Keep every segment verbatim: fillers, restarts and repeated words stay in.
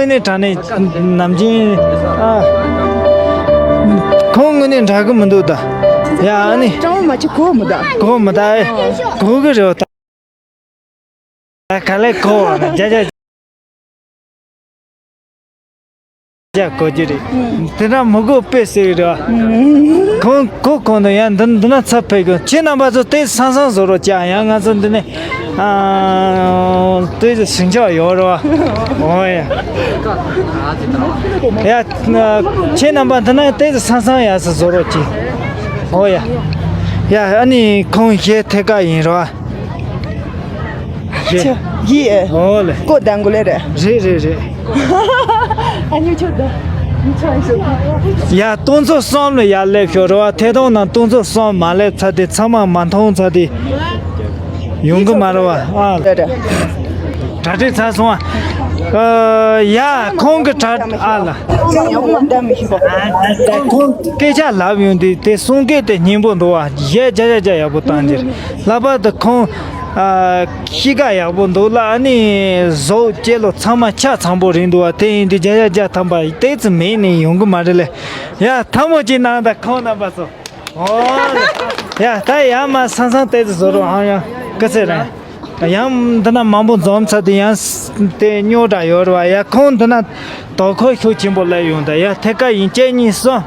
ནས་དྲ་ནས་ནམ་རྒྱུན་ཨ། ཁོང་དངོས་གནས་འདྲ་གི་མི་འདུག་ད། ཡ་ཨ་ནི། ཀྲང་མ་ཅི་གོ་མི་ད། གོ་མི་ད་ཨེ། གོ་གི་རེད་ད། ད་ག་ལེ་གོ་བ་ན་རྒྱ་རྒྱ་རྒྱ་གོ་རྒྱུ་རེད། དེ་འདྲ་མི་གོ་དཔེ་སྲིད་རེད་བ། ཁོང་ཁོ་ཁོང་དུ་ཡང་འདི་འདི་ན་ཚབ་ཕེབས་གི། ཁྱེད་རྣམ་པ་ཚོ་དེ་སང་སང་བཟོ་རོགས་ཀྱང་ཡང་ང་ཚོ་འདི་ནས་ཨ་དེ་ཚོ་ཞིང་ཆ་ཡོད་རེད་བ། འོ་ཡ། ཡ་ཁྱེད་རྣམ་པ་འདི་ན་དེ་ཚོ་སང་སང་ཡ་ས་བཟོ་རོགས་ཀྱིས། འོ་ཡ། ཡ་ཨ་ནི་ཁོང་གཞས་ཐད་ཀ་ཡིན་རེད་བ། རེད། ཡི། ཨོ་ལེ། ཀོ་དང་གོ་ལེ་རེད། རེད་རེད་རེད། ཨ་ཉུ་ཆོ་ད། ཉུ་ཆོ་ཨ་ཤོ། ཡ་སྟོང་ཚོ་གསུམ་ལ་ཡར་སླེབས་ཤོག་རེད་བ། ཐད་གཏོང་ནང་སྟོང་ཚོ་གསུམ་མ་སླེབས་ཚར་དེ་ཚང་མ་མ་མཐོང་ཚར་དེ། ཡོང་གི་མ་རེད་བ་ཨ། རེད་རེད། གྲ་སྒྲིག་ཚར་སོང་ཨ། ཡ་ཁོང་གི་གྲ་ཨ་ལ། ཁོང་སྐད་ཆ་ལབ་ཡོང་དུས་དེ་གསུང་སྐད་དེ་སྙན་པོ་འདུག་བ། གཞས་རྒྱ་རྒྱ་རྒྱ་ཡག་པོ་བཏང་རྒྱུ་རེད། ལྷག་པར་དུ་ཁོང་ཨ་གཤིས་ཀ་ཡག་པོ་འདུག་ལ། ཨ་ནི་གཟུགས་སྐྱེ་ལོ་ཚང་མ་ཆ་ཚང་པོ་རེད་འདུག་བ། དེ་ཡིན་དུས་བརྒྱ་ཆ་བརྒྱ་ཐམ་པ་ཏོག་ཙམ་མེད་ནས་ཡོང་གི་མ་རེད་ལེ། ཡ་ཐལ་མོ་གཅིག་གནང་དང་ཁོང་རྣམ་པ་ཚོ། ཨོ་ལེ། ཡ་ད་ཡ་མ་སང་སང་ཏོག་ཙམ་བཟོ་རོགས་ཨང་ཡང་སྐུ་ཚེ་རིང་། ཡང་འདི་ན་མང་པོ་འཛོམས་ཚར་དུས་ཡང་དེ་རྙོག་དྲ་ཡོད་རེད་བ། ཡ་ཁོང་འདི་ན་དོ་ཁུར་ཤུགས་ཆེན་པོ་སླེབས་ཡོང་ད། ཡ་ཐད་ཀ་ཡིན་གཅིག་གཉིས་གསུམ།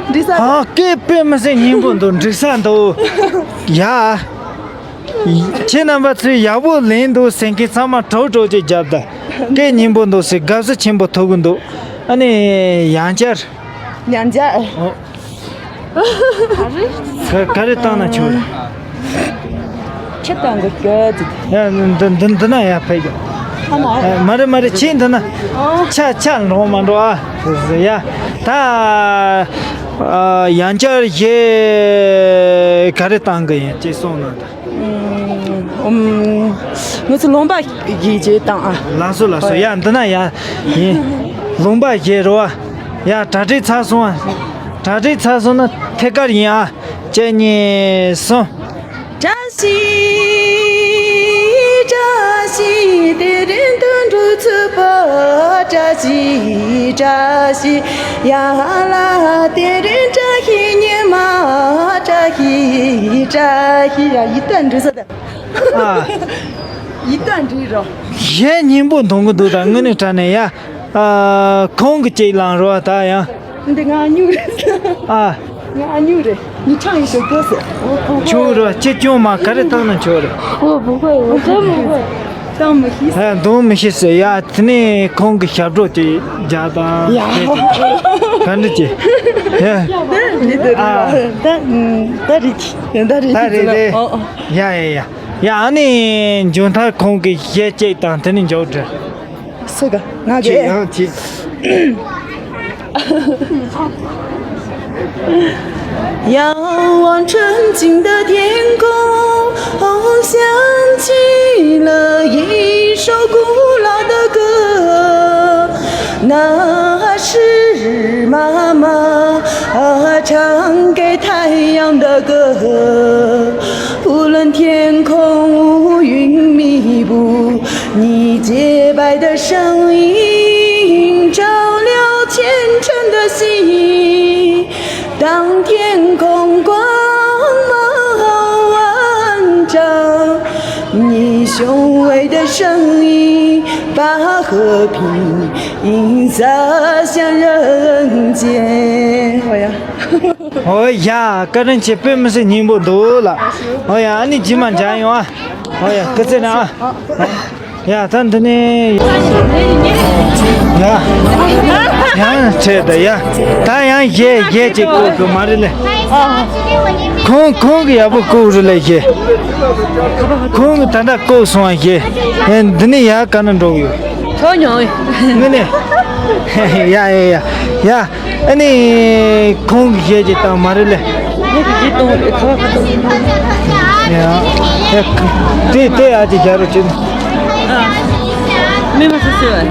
འདྲི་ས། ཨ་སྐད་དཔེ་མི་སྲིད་སྙན་པོ་འདུག་འགྲིག་ས་འདུག་ཡ། ཁྱེད་རྣམ་པ་ཚོས་ཡག་པོ་ལེན་འདུག་ཟེར་མཁན་ཚང་མ་གྲོགས་གྲོགས་ཅིག་རྒྱབ་དང་། སྐད་སྙན་པོ་འདུག་ཟེར་དགའ་བསུ་ཆེན་པོ་ཐོབ་གི་འདུག་ཨ་ནི་ཡང་བསྐྱར། ཡང་བསྐྱར། ཨོ། ག་ག་རེ་བཏང་ན་ཆོག་རེད། ཁྱེད་བཏང་གི་སྐད་ཅིག་ཡ་འདི་འདི་འདི་ན་ཡ་ཕེབས་ཀྱི། ཨ་མ། ཨ་མ་རེད་མ་རེད། ཁྱེད་འདི་ན་ཨོ། ཆ་ཆ་འགྲོ་མ་འགྲོ་ཨ། ཡ་ད་ཨ་ཡང་བསྐྱར་གཞས་ག་རེ་བཏང་གི་ཡིན་ཅེས་གསུངས་ན་ད། ཨུམ། ང་ཚོ་ལུང་པ་གི་རྗེས་དང་ཨ། ལགས་སོ་ལགས་སོ། ཡ་འདི་ན་ཡ་ཡིན། ལུང་པ་གཞས་རོ་ཨ། ཡ་གྲ་སྒྲིག་ཚར་སོང་ཨ། གྲ་སྒྲིག་ཚར་སོང་ན་ཐད་ཀར་ཡིན་ཨ། གཅིག་གཉིས་གསུམ། བཀྲ་ཤིས་བཀྲ་ཤིས་དེ་རིང་དུད་འགྲོ་ཚུགས་པ། བཀྲ་ཤིས་བཀྲ་ཤིས་ཡ་ལ་དེ་རིང་བཀྲ་ཤིས་ཉི་མ། བཀྲ་ཤིས་བཀྲ་ཤིས་ཡ་ཡི་ད་འགྲོ་ས་ད། ཨ། ཡི་ད་འགྲིག་རོ། གཞས་སྙན་པོ་འདོན་གི་འདུག་ད་དངོས་གནས་དྲང་གནས་ཡ། ཨ། ཁོང་གི་ཅིག་ལང་རོ་ད་ཡང་། འདི་ང་ཉུ་རེད། ཨ། ང་ཉུ་རེད། ཉི་ཆང་ཡི་ཞོ་ཀོ་སེ། ཆུ་རོ་ཅི་ཅུང་མ་ག་རེ་བཏང་ན་ཆོག་རེད། ཨོ་བུ་གོ་ཡོ་ཏེ་མུ་གོ། བཏང་མི་ཤེས། ཨ་འདོན་མི་ཤེས་ཟེར་ཡ། དེ་ནས་ཁོང་གི་ཞབས་བྲོ་ཅིག་རྒྱག་དང་། ཡ། ག་འདྲ་ཅིག་ཡ། ད་ད་རེད་ད་རེད་ད་རེད། ཨོ་ཨོ། ཡ་ཡ་ཡ། ཡ་ཨ་ནི་མཇུག་མཐར་ཁོང་གི་གཞས་གཅིག་དང་དེ་ནི་མཇུག་སྒྲིལ། སུ་ག་ང་གི་ཡང་གཅིག 仰望纯净的天空，想起了一首古老的歌，那是妈妈唱给太阳的歌。无论天空乌云密布，你洁白的声音照亮虔诚的心。 当天空光芒万丈，你雄伟的声音把和平洒向人间。我要。 ཨོ་ཡ། བཀའ་དྲིན་ཆེ། དཔེ་མི་སྲིད་སྙིང་པོ་འདུག་ལ། ཨོ་ཡ། ཨ་ནི་རྗེས་མ་མཇལ་ཡོང་ཨ། ཨོ་ཡ། སྐུ་ཚེ་རིང་ཨ། ཡ་ད་འདི་ནས། ཡ། ཡང་ཁྲེལ་ད་ཡ། ད་ཡང་གཞས་གཞས་ཅིག་བཀོད་དགོས་མ་རེད་ལེ། ཁོང་ཁོང་གི་ཡག་པོ་བཀོད་རེད་ལེ་གཞས། ཁོང་གི་ད་ལྟ་བཀོད་སོང་བ་གཞས། ཡ་འདི་ནས་ཡར་ག་ན་འགྲོ་གི་ཡོད། ཐོ་མྱོང་། ངི་ནས། ཡ་ཡ་ཡ་ཡ། ཨ་ནི་ཁོང་གི་གཞས་ཅིག་བཏང་མ་རེད་ལེ། ངས་ཀྱི་གཞས་གཏོང་རེད། ཁ་བ་ཁ་བཏང་། ཡ། ཨེ། དེ་དེ་ཨ་ཅེ་རྒྱ་རུ་ཅིག་མི་མ་སུ་སུ་བ།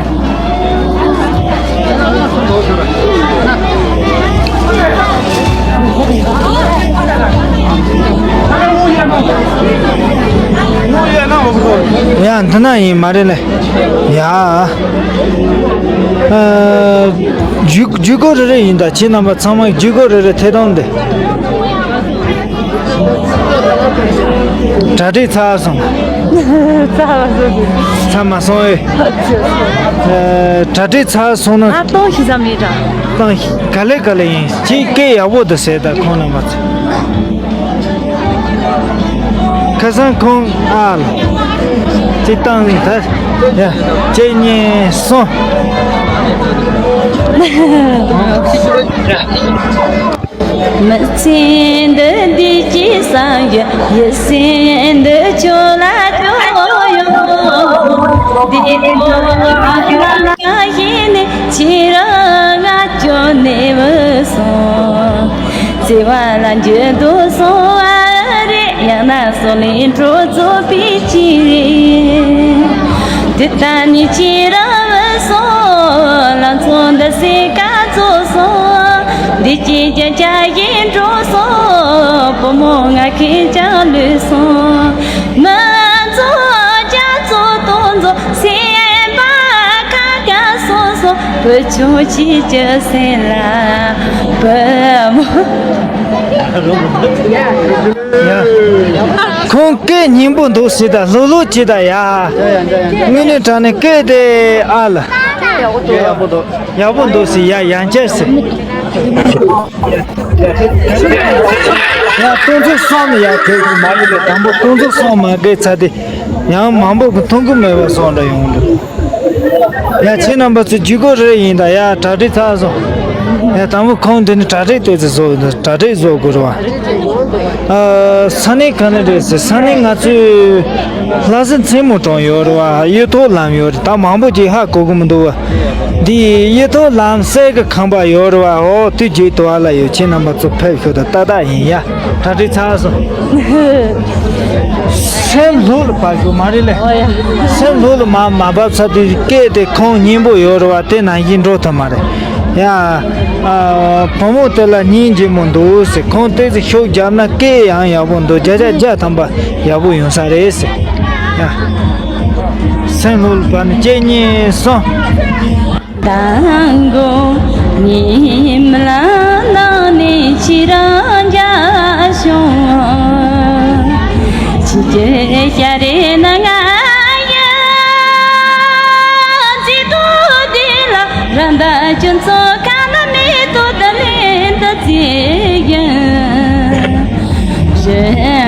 ཡ། འདི་ན་ཡིན་མ་རེད་ལེ། ཡ། ཨ། ཇུས་ཇུས་འགོད་རེ་རེ་ཡིན་ད། ཁྱེད་རྣམ་པ་ཚང་མ་ཇུས་འགོད་རེ་རེ་ཐད་གཏོང་འདི། གྲ་སྒྲིག་ཚར་སོང་། ཚར་བ་སོང་། ཚར་མ་སོང་ཨེ། ཨ། གྲ་སྒྲིག་ཚར་སོང་ན། ཨ། གཏོང་ཤི་ཙམ་ཡིན་དྲ། གཏོང་ཤི། ག་ལེ་ག་ལེ་ཡིན། ཅིག་སྐད་ཡག་པོ་འདུག་ཟེར་ད་ཁོང་རྣམ་པ་ཚོ། ཁ་སང་ཁོང་ཨ་ལ་ཅིག་བཏང་ད། ཡ། གཅིག་གཉིས་གསུམ། མི་ཚེ་འདི་འདི་ཅི་བསམ་ཡོད། ཡིད་སེམས་འདི་ཁྱོད་ལ་སྐྱོ་ཡོད། འདི་ཁྱོད་ལ་ཡིན་ནི་ཁྱེད་རང་ང་སྐྱོ་ནས་མི་སོང་། བརྩེ་བ་ལ་འགྱུར་དུ་སོང་བ་རེད། ཡང་ན་སོང་ལས་འགྲོ་རྫོགས་པའི་ཕྱིར་རེད། འདི་ལྟ་ནི་ཅི་རང་བུད་སོང་། ལང་ཚོ་འདི་སེ་ཀ་རྫོགས་སོང་། འདི་སྐྱིད་ཀྱང་བྱ་ཡིན་འགྲོ་སོང་། བུ་མོ་ང་ཁེར་ཀྱང་ལུས་སོང་། མི་ཚོ་རྒྱ་མཚོ་སྟོང་རྫོགས་སེམས་པ་ཁ་ཁ་སོང་སོང་། བུ་ཆུང་ཁྱེད་ཀྱི་སེམས་ལ་བུ་མོ། ཡ། ཁོང་སྐད་སྙན་པོ་འདུག་ཟེར་ད་ལྷུག་ལྷུག་བྱེད་ད་ཡ། དངོས་གནས་དྲང་གནས་སྐད་དེ་ཨ་ལ། ཡག་པོ་འདུག་ཟེར་ཡ། ཡང་བསྐྱར་ཟེར། ཡ། སྟོང་ཚོ་གསུམ་ཡ་ཐེབས་མ་ཡིན་པའི་དང་པོ་སྟོང་ཚོ་གསུམ་མ་བརྒལ་ཚར་ཏེ། ཡང་མང་པོ་གི་མཐོང་གི་མེད་པ་སོང་འདྲ་ཡོང་འདུག་ཡ། ཁྱེད་རྣམ་པ་ཚོ་ཇུས་འགོད་རེ་ཡིན་ད་ཡ། གྲ་སྒྲིག་ཚར་སོང་། ཡ། དང་པོ་ཁོང་འདི་ནི་གྲ་སྒྲིག་ཏོག་ཙམ་བཟོ་གྲ་སྒྲིག་བཟོ་དགོས་རེད་བ། ཨ། ས་གནས་ག་ནས་རེད་ཟེར། ས་གནས་ང་ཚོའི་ལྷ་ས་མཚན་མོ་གྲོང་ཡོད་རེད་བ། གཡུ་ཐོག་ལམ་ཡོད་རེད། ད་མང་པོ་ཅིག་ཧ་གོ་གི་མི་འདུག་བ། འདི་གཡུ་ཐོག་ལམ་གསེར་གྱི་ཁང་པ་ཡོད་རེད་བ། འོ་དུས་རྒྱུན་དུ་བ་ལ་ཡོད། ཁྱེད་རྣམ་པ་ཚོ་ཕེབས་ཤོག་ད། ཏག་ཏག་ཡིན་ཡ། གྲ་སྒྲིག་ཚར་སོང་། སེམས་ལྷོད་ལ་བབས་ཤོག་མ་རེད་ལེ། ཨོ་ཡ། སེམས་ལྷོད་ལ་མ་མ་བབས་ཚར་དུས་སྐད་དེ་ཁོང་སྙན་པོ་ཡོད་རེད་བ། དེ་ནང་བཞིན་འགྲོ་ཐུབ་མ་རེད་ཡ། ཨ། བུ་མོ་དེ་ལ་སྙིང་རྗེ་མོ་འདུག་ཟེར། ཁོང་ཏོག་ཙམ་ཤུགས་བརྒྱབ་ན་སྐད་ཡང་ཡག་པོ་འདུག་བརྒྱ་ཆ་བརྒྱ་ཐམ་པ་ཡག་པོ་ཡོང་ས་རེད་ཟེར་ཡ། སེམས་ལྷོད་ལ་བབས་ནས་གཅིག་གཉིས་གསུམ། དང་པོ་ཉི་མ་ལ་ནང་ནས་ཁྱེད་རང་མཇལ་བྱུང་། ཕྱི་རྒྱལ་ཤར་རེ་ན་ང་ཡི་མཛེས་སྡུག་འདི་ལ་ར་མདའ་ཁྱོད་ཚོ་གང་ན་མེད་དོ། ད་ལན་ད་ཚེ་ཡིན། རི་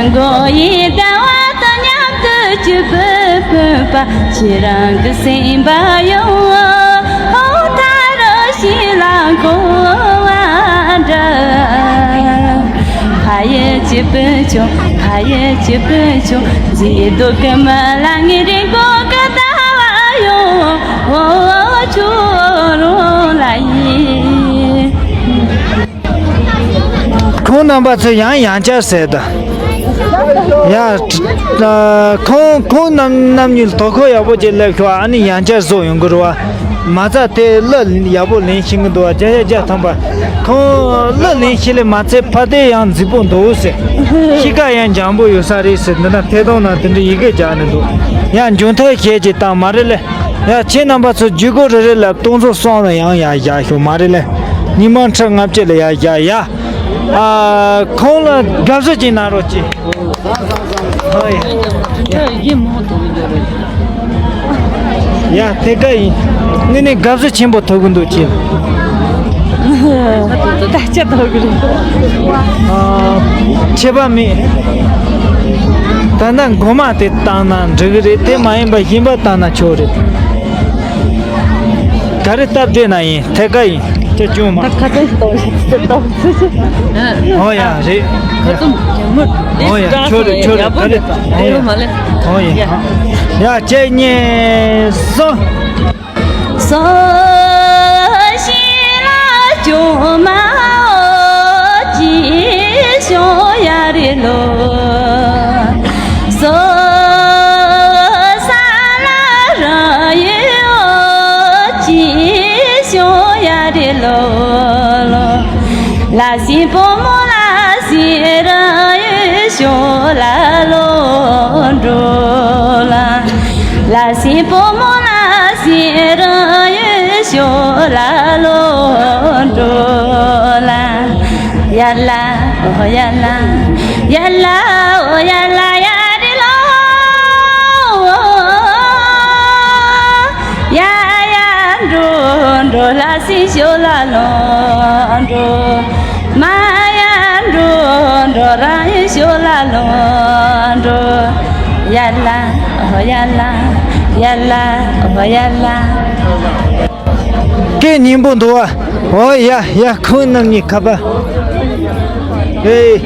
མགོ་ཡི་ཟླ་བ་དང་མཉམ་དུ་སྐྱིད་པོ་ཕོན་པ། ཁྱེད་རང་གི་སེམས་པ་ཡོང་ཨོ་ད་རུ་ཤི་ལ་འགོ་བ་འདྲ། ཕ་ཡི་སྐྱིད་པོ་བྱུང་། ཕ་ཡི་སྐྱིད་པོ་བྱུང་། མཛེས་སྡུག་གི་མི་ལ་ངའི་རི་མགོ་གི་ཟླ་བ་ཡོང་ཨོ་ཁྱོད་རང་ལ་ཡིན། ཁོང་རྣམ་པ་ཚོས་ཡང་ཡང་བསྐྱར་ཟེར་ད། ཡ། ཁོང་ཁོང་རྣམ་རྣམ་གཉིས་ལ་དོ་ཁུར་ཡག་པོ་ཅིག་སླེབས་ཤོག་ཨ་ནི་ཡང་བསྐྱར་བཟོ་ཡོང་གི་རེད་བ། མ་རྩ་དེ་གླུ་ཡག་པོ་ལེན་ཤེས་ཀྱི་འདུག་བ། བརྒྱ་ཆ་བརྒྱ་ཐམ་པ། ཁོང་གླུ་ལེན་ཤེས་ལེ་མ་ཚད་ཕ་དེ་ཡང་མཛེས་པོ་འདུག་ཟེར། གཤིས་ཀ་ཡང་འཇམ་པོ་ཡོད་ས་རེད་ཟེར། འདི་ན་ཐད་གཏོང་ནང་དེ་འདྲ་ཡི་གེ་རྒྱག་ནས་འདུག་ཡང་མཇུག་མཐར་གཞས་ཅིག་བཏང་མ་རེད་ལེ། ཡ། ཁྱེད་རྣམ་པ་ཚོ་ཇུས་འགོད་རེ་རེ་ལ་སྟོང་ཚོ་གསུམ་ལ་ཡང་ཡར་བཞག་ཤོག་མ་རེད་ལེ། ཉི་མ་ཁྲི་ལྔ་བཅུ་ལ་ཡར་བཞག་ཡ། ཨ། ཁོང་ལ་དགའ་བསུ་ཅིག་གནང་རོགས་གྱིས། ཧོ་ཡ། ཡ། ཐད་ཀ་ཡིན། དངོས་གནས་དགའ་བསུ་ཆེན་པོ་ཐོབ་གི་འདུག་ཁྱེད། ད་ཆ་ཐོབ་གི་རེད། ཨ། ཁྱད་པར་མེད། ད་ལྟ་མགོ་མ་དེ་བཏང་ན་འགྲིག་གི་རེད། དེ་མ་ཡིན་པ་གཞན་པ་བཏང་ན་ཆོག་རེད། ག་རེ་སྟབས་བདེ་ན་ཡིན། ཐད་ཀ་ཡིན། ཁྱེད་ཅུང་མ། ད་ཁ་ཏོན་ཏོན་ཞིག་ཏོན་ཞིག་ཨོ་ཡ་རེད། ཁ་ཏོན་ཡང་མོ། ཨོ་ཡ་ཆོག་རེད་ཆོག་རེད། ད་རེད། ཨོ་ཡ། ཨོ་ཡ། ཡ་གཅིག་གཉིས་གསུམ། སོ་ཞིག་ལ་ ཞོ་མ་འོ་ཅི་ཞོ་ཡ་རི་ལོ། སོ་ས་ལ་རང་ཡུལ་འོ་ཅི་ཞོ་ཡ་རི་ལོ། ལ་སི་པོ་མོ་ལ་སི་རང་ཡུལ་ཞོ་ལ་ལོ་འགྲོ་ལ། ལ་སི་པོ་མོ་ལ་སི་རང་ཡུལ་ཞོ་ལ་ལོ་འགྲོ་ལ། ཡ་ལ་འོ་ཡ་ལ། ཡ་ལ་འོ་ཡ་ལ་ཡ་རི་ལོ། ཡ་ཡ་འགྲོ་འགྲོ་ལ་སི་ཞོ་ལ་ལོ་འགྲོ། མ་ཡ་འགྲོ་འགྲོ་རང་ཡུལ་ཞོ་ལ་ལོ་འགྲོ། ཡ་ལ་འོ་ཡ་ལ། ཡ་ལ་འོ་ཡ་ལ། སྐད་སྙན་པོ་འདུག་བ། འོ་ཡ་ཡ། ཁོང་རྣམ་གཉིས་ཁ་པར། ཨེ།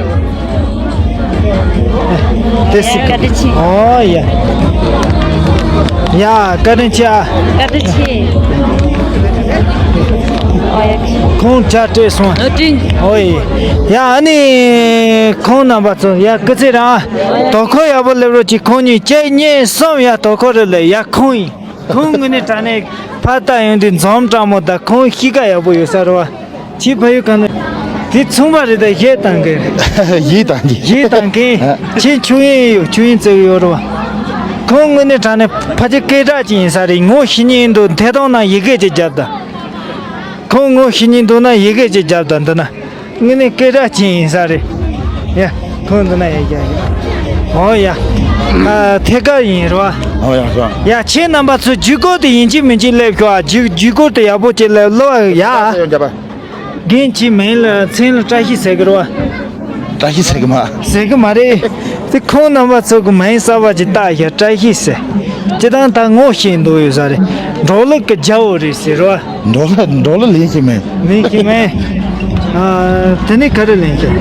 དེ་སི། བཀའ་དྲིན་ཆེ། འོ་ཡ། ཡ་བཀའ་དྲིན་ཆེ་ཨ། བཀའ་དྲིན་ཆེ། འོ་ཡ། ཁོང་ཇ་སྤྲད་སོང་། འོ་དྲིན། འོ་ཡ། ཡ་ཨ་ནི་ཁོང་རྣམ་པ་ཚོ་ཡ་སྐུ་ཚེ་རིང་། དོ་ཁུར་ཡག་པོ་སླེབས་རོགས་གྱིས། ཁོང་གཉིས་གཅིག་གཉིས་གསུམ་ཡ་དོ་ཁུར་རེ་ལས་ཡ། ཁོང་ཡིན། ཁོང་དངོས་གནས་དྲང་གནས་ཕར་ལྟ་ཡོང་དུས་འཛུམ་དྲག་མོ་དང་ཁོང་གཤིས་ཀ་ཡག་པོ་ཡོད་ས་རེད་བ། ཁྱེད་ཕ་ཡུལ་གང་ནས། དེ་ཚོང་པ་རེད་ད། གཞས་བཏང་མཁན། གཞས་བཏང་གི། གཞས་བཏང་མཁན། ཨ། ཁྱེད་ཆོས་དབྱིངས་ཡོད། ཆོས་དབྱིངས་བརྩི་གི་ཡོད་རེད་བ། ཁོང་དངོས་གནས་དྲང་གནས་ཕལ་ཆེར་སྐད་གྲགས་ཅན་ཡིན་ས་རེད། ངོ་ཤེས་མཁན་འདུག་འཐད་སྟངས་ནང་ཡི་གེ་ཅིག་བརྒྱབ་དང་། ཁོང་ངོ་ཤེས་མཁན་འདུག་ན་ཡི་གེ་ཅིག་བརྒྱབ་དང་། འདི་ན། དངོས་གནས་སྐད་གྲགས་ཅན་ཡིན་ས་རེད། ཡ། ཁོང་འདི་ན་ཡ་རྒྱག་ཡོད། འོ་ཡ། ཨ། ཐད་ཀར་ཡིན་རེད་བ། འོ་ཡ་ཟོ། ཡ་ཁྱེད་རྣམ་པ་ཚོ་བརྒྱུད་སྐུར་དེ་ཡིན་གཅིག་མིན་གཅིག་སླེབས་ཤོག་ཨ། བརྒྱུད་བརྒྱུད་སྐུར་དེ་ཡག་པོ་ཅིག་སླེབས། ལོ་ཡ། ཡོང་རྒྱབ་པ། རྒན་གྱི་མིང་ལ་མཚན་ལ་བཀྲ་ཤིས་ཟེར་གི་རེད་བ། བཀྲ་ཤིས་ཟེར་གི་མ། ཟེར་གི་མ་རེད། དེ་ཁོང་རྣམ་པ་ཚོ་གི་མིང་གསར་པ་ཅིག་བཏགས་ཤག་བཀྲ་ཤིས་ཟེར། སྤྱིར་བཏང་ད་ངོ་ཤེས་འདུག་ཡོད་ས་རེད། འབྲོག་ལུག་གི་རྒྱལ་པོ་རེད་ཟེར་རོ། འབྲོག་ལུག་འབྲོག་ལུག་ལེན་ཤེས་མེད། ལེན་ཤེས་མེད། ཨ། དེ་ནས་ག་རེ་ལེན་ཤེས།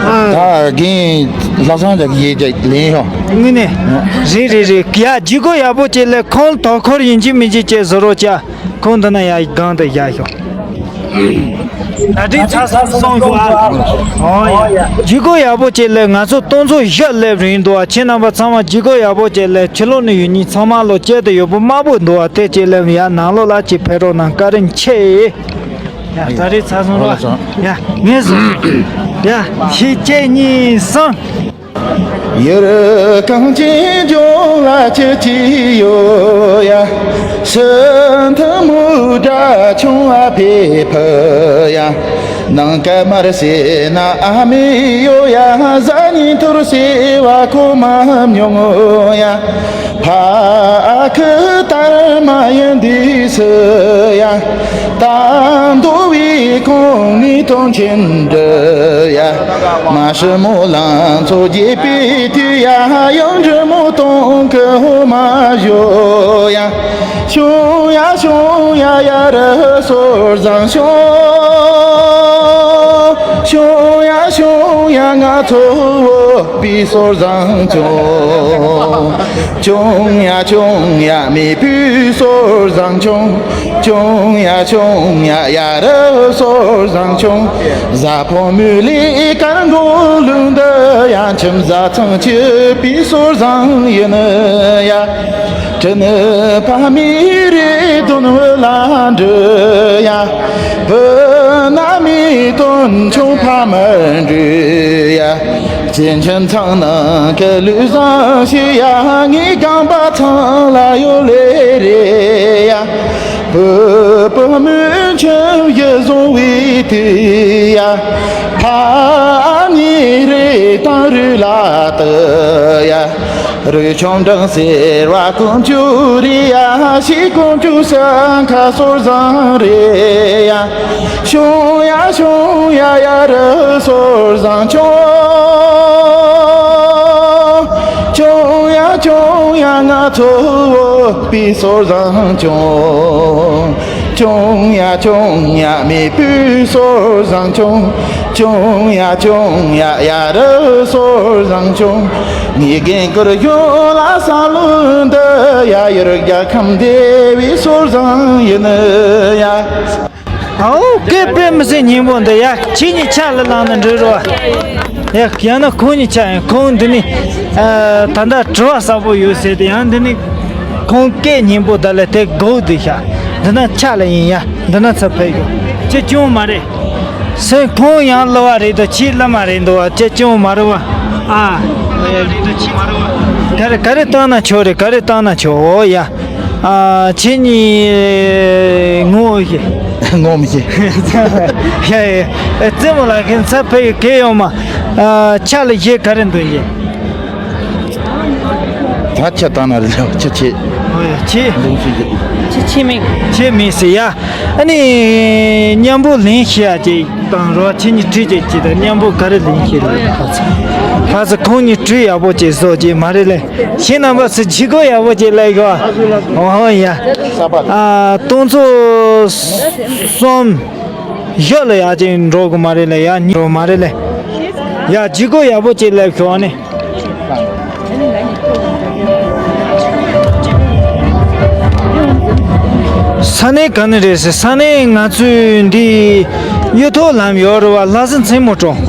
ཨ། ད་རྒན་ལྷ་བཟང་རྒྱ་གི་ཡས་ཀྱི་ལེན་ཤོག་དངོས་གནས། རེད་རེད་རེད། ཡ་བརྒྱུད་སྐུར་ཡག་པོ་ཅིག་སླེབས། ཁོང་དོ་ཁུར་ཡིན་གཅིག་མིན་གཅིག་ཅིག་བཟོ་རོགས་བྱ། ཁོང་འདི་ན་ཡ་སྒང་དུ་བཞག་ཤོག་ད་དྲིན་ཚ་སོང་སོང་ཞུ་ཨ། འོ་ཡ། བརྒྱུད་སྐུར་ཡག་པོ་བྱས་ལས། ང་ཚོ་སྟོང་ཚོ་བཞི་སླེབས་རིང་འདུག་ཨ། ཁྱེད་རྣམ་པ་ཚང་མ་བརྒྱུད་སྐུར་ཡག་པོ་བྱས་ལས། ཕྱི་ལོགས་ནས་ཡོད་མཁན་ཚང་མ་ལོ་སྐྱིད་དུ་ཡོད་པོ་དམར་པོ་འདུག་ཨ། དེ་བྱས་ལས་ཡ་ནང་ལོགས་ལ་ཅིག་ཕེབས་རོགས་གནང་། བཀའ་དྲིན་ཆེ། ཡ་ད་དྲིན་ཚ་སོང་རོགས། ཡ་ངས་སོ། ཡ་ཁྱེད་གཅིག་གཉིས་གསུམ། ཡུལ་གངས་ཅན་ལྗོངས་ལ་ཁྱེད་ཅི་ཡོད་ཡ། སུ་མཐུན་མོའི་དགྲ་ཆུང་བ་ཕེབས་ཕུ་ཡ། ནང་ཀ་མར་སེ་ན་ཨ་མི་ཡོད་ཡ། གཟའ་ཉི་ཐོར་སེ་བ་ཁོ་མ་མྱོང་ཡ། ཕ་ཁུ་ལྟར་མ་ཡིན་འདི་སུ་ཡ། ད་མདོ་བའི་ཁོང་ནི་དོན་ཆེན་འདྲི་ཡ། མ་ཧྲི་མོ་ལང་ཚོ་རྒྱས་པའི་དུས་ཡ། ཡང་འབྲི་མོ་གཏོང་གི་ཧོ་མ་བཞོ་ཡ། བྱུང་ཡ་བྱུང་ཡ་ཡ་རི་སོར་བཟང་བྱུང་། བྱུང་ཡ་བྱུང་ཡ་ང་ཚོ་བོད་པའི་སོར་བཟང་བྱུང་། བྱུང་ཡ་བྱུང་ཡ་མེས་པོའི་སོར་བཟང་བྱུང་། བྱུང་ཡ་བྱུང་ཡ་ཡ་རི་སོར་བཟང་བྱུང་། གཟའ་ཕོ་མོའི་ལས་དཀར་མགོ་ལུག་འདི་ཡ། ཁྱིམ་བཟའ་ཚང་གཅིག་པའི་སོར་བཟང་ཡིན་ཡ། དྲིན་ཕ་མའི་རེ་འདུན་བུ་ལ་འགྲུབ་ཡ། བུ་ན་མའི་དོན་ཆུང་ཕ་མར་འགྲུབ་ཡ། གཅེན་གཅུང་ཚང་ནང་གི་ལུས་བཟང་ཞིག་ཡ། ངའི་རྐང་པ་ཚང་ལ་ཡོད་ལེ་རེད་ཡ། བུ་བུ་མོའི་ཁྱིམ་གཞི་བཟུང་བའི་དུས་ཡ། ཕ་ནི་རེ་དང་རུ་ལ་དུ་ཡ། རུ་ཆུང་འབྲིང་སེར་བ་ཀུན་སྤྱོད་རེད་ཡ། ཤི་ཀུན་སྤྱོད་ས་ཁ་སོར་བཟང་རེད་ཡ། བྱུང་ཡ་བྱུང་ཡ་ཡ་རི་སོར་བཟང་བྱུང་། བྱུང་ཡ་བྱུང་ཡ་ང་ཚོ་བོད་པའི་སོར་བཟང་བྱུང་། བྱུང་ཡ་བྱུང་ཡ་མེས་པོའི་སོར་བཟང་བྱུང་། བྱུང་ཡ་བྱུང་ཡ་ཡ་རི་སོར་བཟང་བྱུང་། ངའི་རྒན་བཀུར་གཞོན་ལ་བསམ་བློ་འདི་ཡ། ཡུལ་རྒྱལ་ཁམས་བདེ་བའི་སོར་བཟང་ཡིན་ཡ། ཨའོ་སྐད་དཔེ་མི་སྲིད་སྙན་པོ་འདི་ཡ། ཁྱེད་གཉིས་ཕྱག་ལ་བླངས་ན་འགྲིག་རོ། ཡ་ཡང་ན་ཁོང་གཉིས་ཕྱག་ཡང་ཁོང་འདི་ནི་ཨ་ད་ལྟ་དྲི་བ་གསལ་པོ་ཡོད་ཟེར་ཏེ། ཡང་འདི་ནི་ཁོང་སྐད་སྙན་པོ་ད་ལ་དེ་གོ་འདི་ཤ། འདི་ན་ཕྱག་ལ་ཡིན་ཡ། འདི་ན་ཚ་ཕེ་གོ་ཅེ་ཅུང་མ་རེད། སེམས་ཁོང་ཡང་གླུ་བ་རེད་དོ། ཁྱེད་གླུ་མ་རེད་འདུག་བ། ཅེ་ཅུང་མ་རེད་བ། ཨ་ག་རེ་ག་རེ་བཏང་ན་ཆོག་རེད། ག་རེ་བཏང་ན་ཆོག་འོ་ཡ། ཨ་ཁྱེད་གཉིས་ངོ་ཤེས། ངོ་མི་ཤེས། ཡ་ཡ། ཨེ་རྩེད་མོ་ལ་ཁན་ཚ་ཕེ་གེ་ཡོང་མ། ཨ་ཕྱག་ལ་ཞེ་ག་རེ་འདུག་ཡེ། ད་ཁྱེད་བཏང་ན་རེད་ལ་ཁྱེད་ཁྱེད། ཨོ་ཡ་ཁྱེད། འདུག་ཤེས་ཀྱི། ཁྱེད་ཁྱེད་མིང་། ཁྱེད་མིང་ཟེར་ཡ། ཨ་ནི་མཉམ་པོ་ལེན་ཤེས་ཡ་ཅིག་དང་རོ། ཁྱེད་གཉིས་ཁྲིད་ཅིག་ཅིག་དང་མཉམ་པོ་ག་རེ་ལེན་ཤེས་རེད། ཕ་ཚ་ཁོང་གཉིས་ཁྲིད་ཡག་པོ་ཅིག་བཟོ་ཅིག་མ་རེད་ལེ། ཁྱེད་རྣམ་པ་ཚོ་ཇི་གོ་ཡག་པོ་ཅིག་ལེགས་གོ། ཨོ་ཡ། ཨ་སྟོང་ཚོ་གསུམ་བཞི་ལ་ཡ་ཅིག་འགྲོ་གི་མ་རེད་ལེ། ཡ་གཉིས་འགྲོ་མ་རེད་ལེ། ཡ་ཇི་གོ་ཡག་པོ་ཅིག་ལེགས་ཤོག་ཨ་ནི། ས་གནས་ག་ནས་རེད་ཟེར། ས་གནས་ང་ཚོའི་འདི་གཡུ་ཐོག་ལམ་ཡོད་རེད་བ། ལྷ་ས་མཚན་མོ་གྲོང་།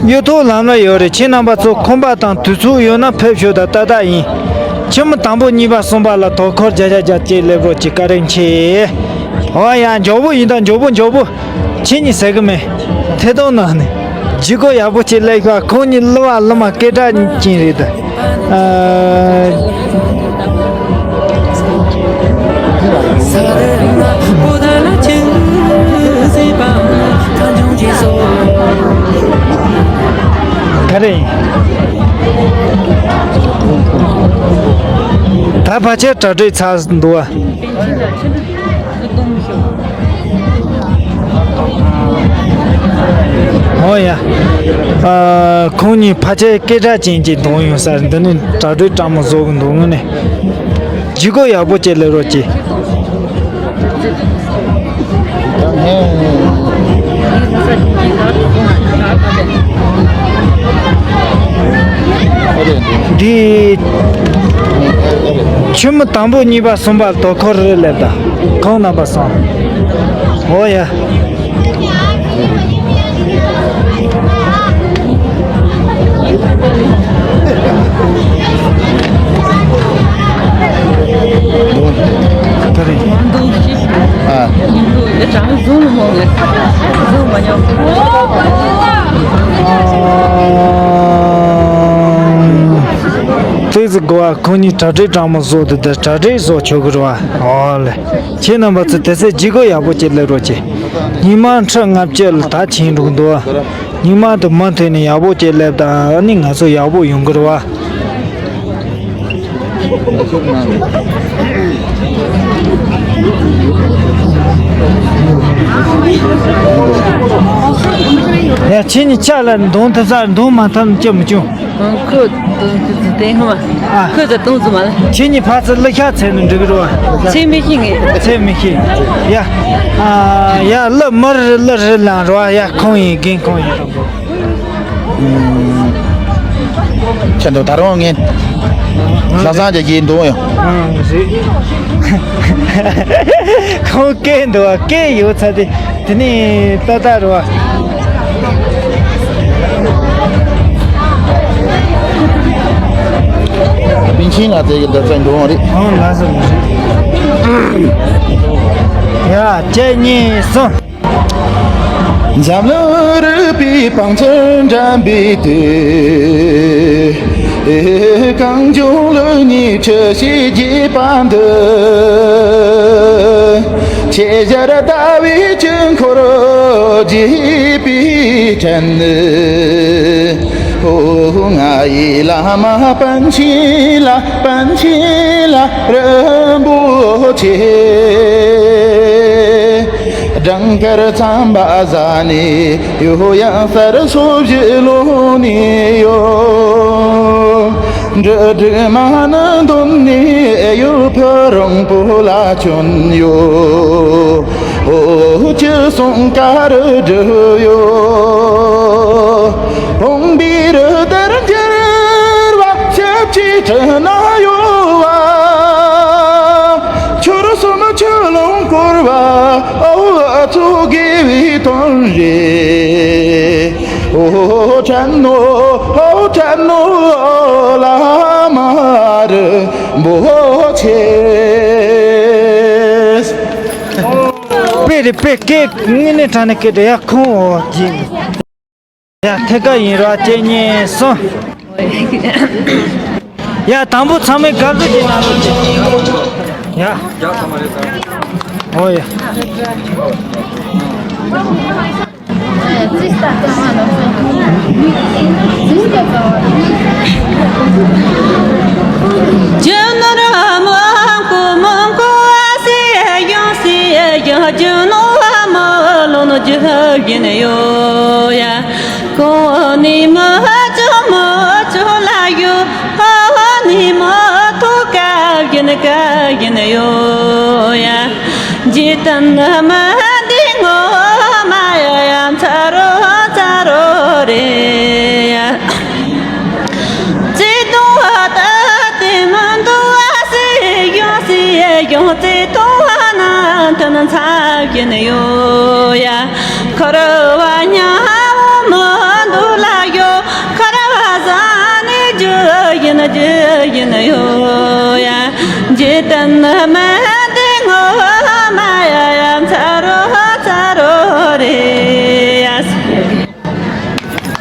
གཡུ་ཐོག་ལམ་ལ་ཡོད་རེད། ཁྱེད་རྣམ་པ་ཚོ་ཁོམ་པ་དང་དུས་ཚོད་ཡོད་ན་ཕེབས་ཤོག་དང་ཏག་ཏག་ཡིན། ཁྱིམ་དང་པོ་གཉིས་པ་གསུམ་པ་ལ་དོ་ཁུར་བརྒྱ་ཆ་བརྒྱ་བྱེད་སླེབས་རོགས་གྱིས། བཀའ་དྲིན་ཆེ། ཨོ་ཡ་མགྱོགས་པོ་ཡིན་ད། མགྱོགས་པོ་མགྱོགས་པོ། ཁྱེད་གཉིས་ཟེར་གི་མེད། ཐད་གཏོང་ནང་ནས་ཇི་གོ་ཡག་པོ་ཅིག་ལེགས་ཤོག་ཁོང་གཉིས་གླུ་བ་གླུ་མ་སྐད་གྲགས་ཅན་རེད་ད། ཨ། ག་རེ་ཡིན། ད་ཕལ་ཆེར་གྲ་སྒྲིག་ཚར་འདུག་བ། ཨོ་ཡ། ཨ། ཁོང་གཉིས་ཕལ་ཆེར་སྐད་གྲགས་ཅན་གྱི་གདོང་ཡོད་ས་རེད། འདི་ནི་གྲ་སྒྲིག་སྤྲང་མོ་བཟོ་གི་འདུག་དངོས་གནས། ཇི་གོ་ཡག་པོ་ཅིག་ལེགས་རོགས་གྱིས། འདི་ཁྱིམ་དང་པོ་གཉིས་པ་གསུམ་པ་དོ་ཁོར་རེ་ལེབ་ད། ཁོང་རྣམ་པ་སོང་། འོ་ཡ། ཨ། ཏོག་ཙམ་འགོར་བ། ཁོང་གཉིས་གྲ་སྒྲིག་སྤྲང་མོ་བཟོ་དེ་དེ་གྲ་སྒྲིག་བཟོ་ཆོག་གི་རེད་བ། ཨོ་ལེ། ཁྱེད་རྣམ་པ་ཚོ་དེ་ཚོའི་ཇི་གོ་ཡག་པོ་ཅིག་ལེབ་རོགས་གྱིས། ཉི་མ་ཁྲི་ལྔ་བཅུ་ལ་ད་ཕྱིན་འགྲོ་གི་འདུག་བ། ཉི་མ་དེ་མུ་མཐུད་ནས་ཡག་པོ་ཅིག་ལེབ་དང་། ཨ་ནི་ང་ཚོ་ཡག་པོ་ཡོང་གི་རེད་བ། ཡ་ཁྱེད་གཉིས་ཆ་ལ་འདོན་ཐུབ་ས། འདོན་མ་ཐུབ་ན་སྐྱོན་མི་བྱུང་། ཁོ་དང་ཁོ་ཚོ་དེ་སྔོན་མ། ཨ། ཁོ་ཚོ་དང་ཚོ་མ་ལ། ཁྱེད་གཉིས་ཕར་ཚུར་གླུ་ཤགས་འཚོལ་ནས་འགྲིག་གི་རེད་བ། འཚོལ་མི་ཤེས་ངས། འཚོལ་མི་ཤེས། ཡ། ཨ། ཡ་གླུ་མི་རེ་གླུ་རེ་ལེན་རོགས། ཡ་ཁོང་ཡིན་རྒན་ཁོང་ཡིན་རོགས། ཁྱེད་ཚོ་ད་རུང་ངས་ལྷ་བཟང་རྒྱལ་གྱི་འདུག་ཡོང་། ཨ་རེད། ཁོང་སྐད་འདུག་བ། སྐད་ཡོད་ཚ་དེ། དེ་ནས་ཏག་ཏག་རེད་བ། པིན་ཆིན་ལ་དེ་གི་འདི་ཚོ་འགྲོ་འོང་རེད། ཨང་ལ་སོ་རེད། ཡ་གཅིག་གཉིས་གསུམ། འཛམ་གླིང་རིག་པའི་བང་མཛོད་འགྲིམ་པའི་དུས། གངས་ལྗོངས་ལུགས་གཉིས་འཁྲུལ་ཞིག་རྒྱས་པ་འདི། ཁྱེད་ཞལ་ལྟ་བའི་དཀྱིལ་འཁོར་རྒྱས་པའི་དྲན་ནི། ཨོ་ང་ཡི་བླ་མ་པཎ་ཆེན་ལ། པཎ་ཆེན་ལ་རིན་པོ་ཆེ། སྦྲང་དཀར་ཚངས་པ་བཟའ་ནས་ཡོད། ཡང་གསར་སོ་བཞི་ལོན་ནས་ཡོད། འབྲུ་དྲུག་མ་ཎི་འདོན་ནས་ཡོད། ཕུ་རོང་པོ་ལ་བྱོན་ཡོད། ཨོ་ཁྲི་སྲོང་དཀར་སྒྲུབ་ཡོད། བོང་བུའི་རི་དར་འཁྱེར་བ། ཞབས་ཀྱི་གྲི་ན་གཡོ་བ། ཁྱོར་གསུམ་ཆུ་ཀླུང་བསྐོར་བ། ཨོ་ཨ་མཚོ་ རེད། ཨོ་དྲན་ནོ། ཨོ་དྲན་ནོ། བླ་མ་རིན་པོ་ཆེ། དཔེ་རེད་དཔེ། སྐད་དངོས་གནས་དྲང་གནས་སྐད་རེད་ཡ། ཁོང་འོ་ཡིན་ཡ། ཐད་ཀ་ཡིན་རོགས། གཅིག་གཉིས་གསུམ། ཡ། དང་པོ་ཚང་མས་དགའ་བསུ་ཞིག་གནང་རོགས་གྱིས། ཡ། ཨོ་ཡ།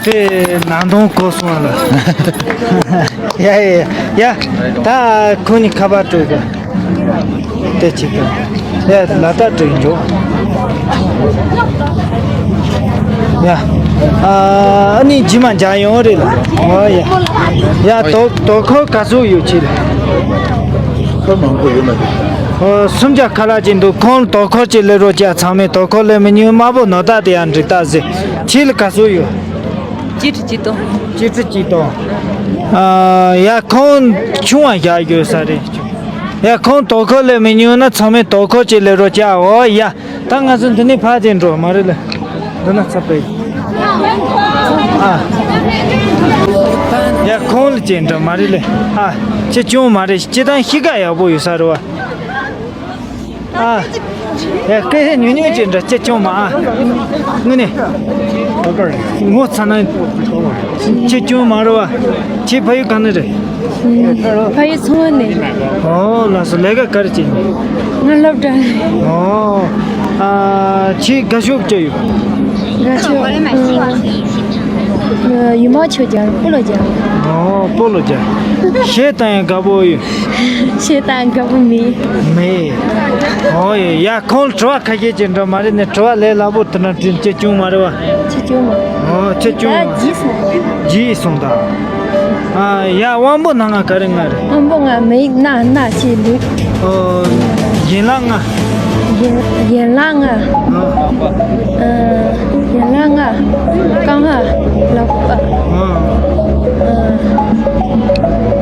དེ་ནང་དོན་གོ་སོང་ལ། ཡ་ཡ་ཡ། ད་ཁོ་གཉིས་ཁ་པར་སྤྲོད་དགོས། དེ་གཅིག་དང་། ཡ། ལ་དྭགས་སྤྲོད་འཇོག་ཡ། ཨ་ནི་རྗེས་མ་མཇལ་ཡོང་རེད་ལ། ཨོ་ཡ། ཡ། དོ་དོ་ཁོར་ག་ཚོད་ཡོད་ཅི་ལ། ཁོ་མང་པོ་ཡོད་མ་རེད། ཨོ། སུམ་བརྒྱ་ཁ་ལག་ཅིག་འདུག་ཁོང་དོ་ཁོར་ཅིག་ལེན་རོགས་བྱ། ཚང་མས་དོ་ཁོར་ལེན་མི་ཉུང་། དམར་པོ་ནོར་བདག་དེ་ཡང་འགྲིག་ད་ཟེར། ཁྱེད་ལ་ག་ཚོད་ཡོད། གཅིག་ཁྲི་གཅིག་སྟོང་། གཅིག་ཁྲི་གཅིག་སྟོང་། ཨ། ཡ། ཁོང་ཆུང་བ་བཞག་ཡོད་ས་རེད། ཡ། ཁོང་དོ་ཁོར་ལེན་མི་ཉུང་ན་ཚང་མས་དོ་ཁོར་ཅིག་ལེན་རོགས་བྱ། ཨོ་ཡ། ད་ང་ཚོ་འདི་ནས་ཕར་ཅིག་འགྲོ་མ་རེད་ལ། འདི་ན་ཚ་པས། ཨ། ཡ། ཁོང་ལ་ཅིག་འགྲོ་མ་རེད་ལ། ཨ། ཅི་ཅུང་མ་རེད། སྤྱིར་བཏང་གཤིས་ཀ་ཡག་པོ་ཡོད་ས་རེད་བ། ཨ། ཡ། སྐད་ཆ་ཉུང་ཉུང་ཅིག་འདྲ་ཅི་ཅུང་མ། ཨ། དངོས་གནས། ངོ་ཚ་ན་ཅི་ཅུང་མ་རེད་བ། ཁྱེད་ཕ་ཡུལ་ག་ནས་རེད། ཕ་ཡུལ་ཚོང་བ་ནས། ཨོ་ལགས་སོ། ལས་ཀ་ག་རེ་བྱེད་ནི། ང་སློབ་གྲྭ་ནས། ཨོ། ཨ། ཁྱེད་དགའ་ཤོས་ཅི་ཡོད། དགའ་ཤོས། ཨ། ཡུལ་མ་ཆོས་རྒྱལ་སྤོ་ལོ་རྒྱལ། ཨོ། སྤོ་ལོ་རྒྱལ། གཞས་བཏང་ཡང་དགའ་པོ་ཡོད། གཞས་བཏང་དགའ་པོ་མེད། མེད། ཨོ་ཡ། ཁོང་ལ་དྲི་བ་ཁ་ཤས་ཅིག་འདྲ་མ་རེད་ནས། དྲི་བ་ལས་སླ་པོ་དེ་འདྲ་དྲིས་ཅི་ཅུང་མ་རེད་བ། ཅི་ཅུང་མ། ཨོ། ཅི་ཅུང་མ། ད་བརྗེད་སོང་། བརྗེད་སོང་ད། ཨ། ཡ། དབང་པོ་སྣ་ལྔ་ག་རེ་ལྔ་རེད། དབང་པོ་ལྔ་མིག་རྣ་སྣ་ལྕེ་ལུས། ཨོ། ཡན་ལག་ལྔ། ཡན་ཡན་ལག་ལྔ། ཨ། ཨ། ཡན་ལག་ལྔ། རྐང་ལྷ། ལག་པ། ཨ།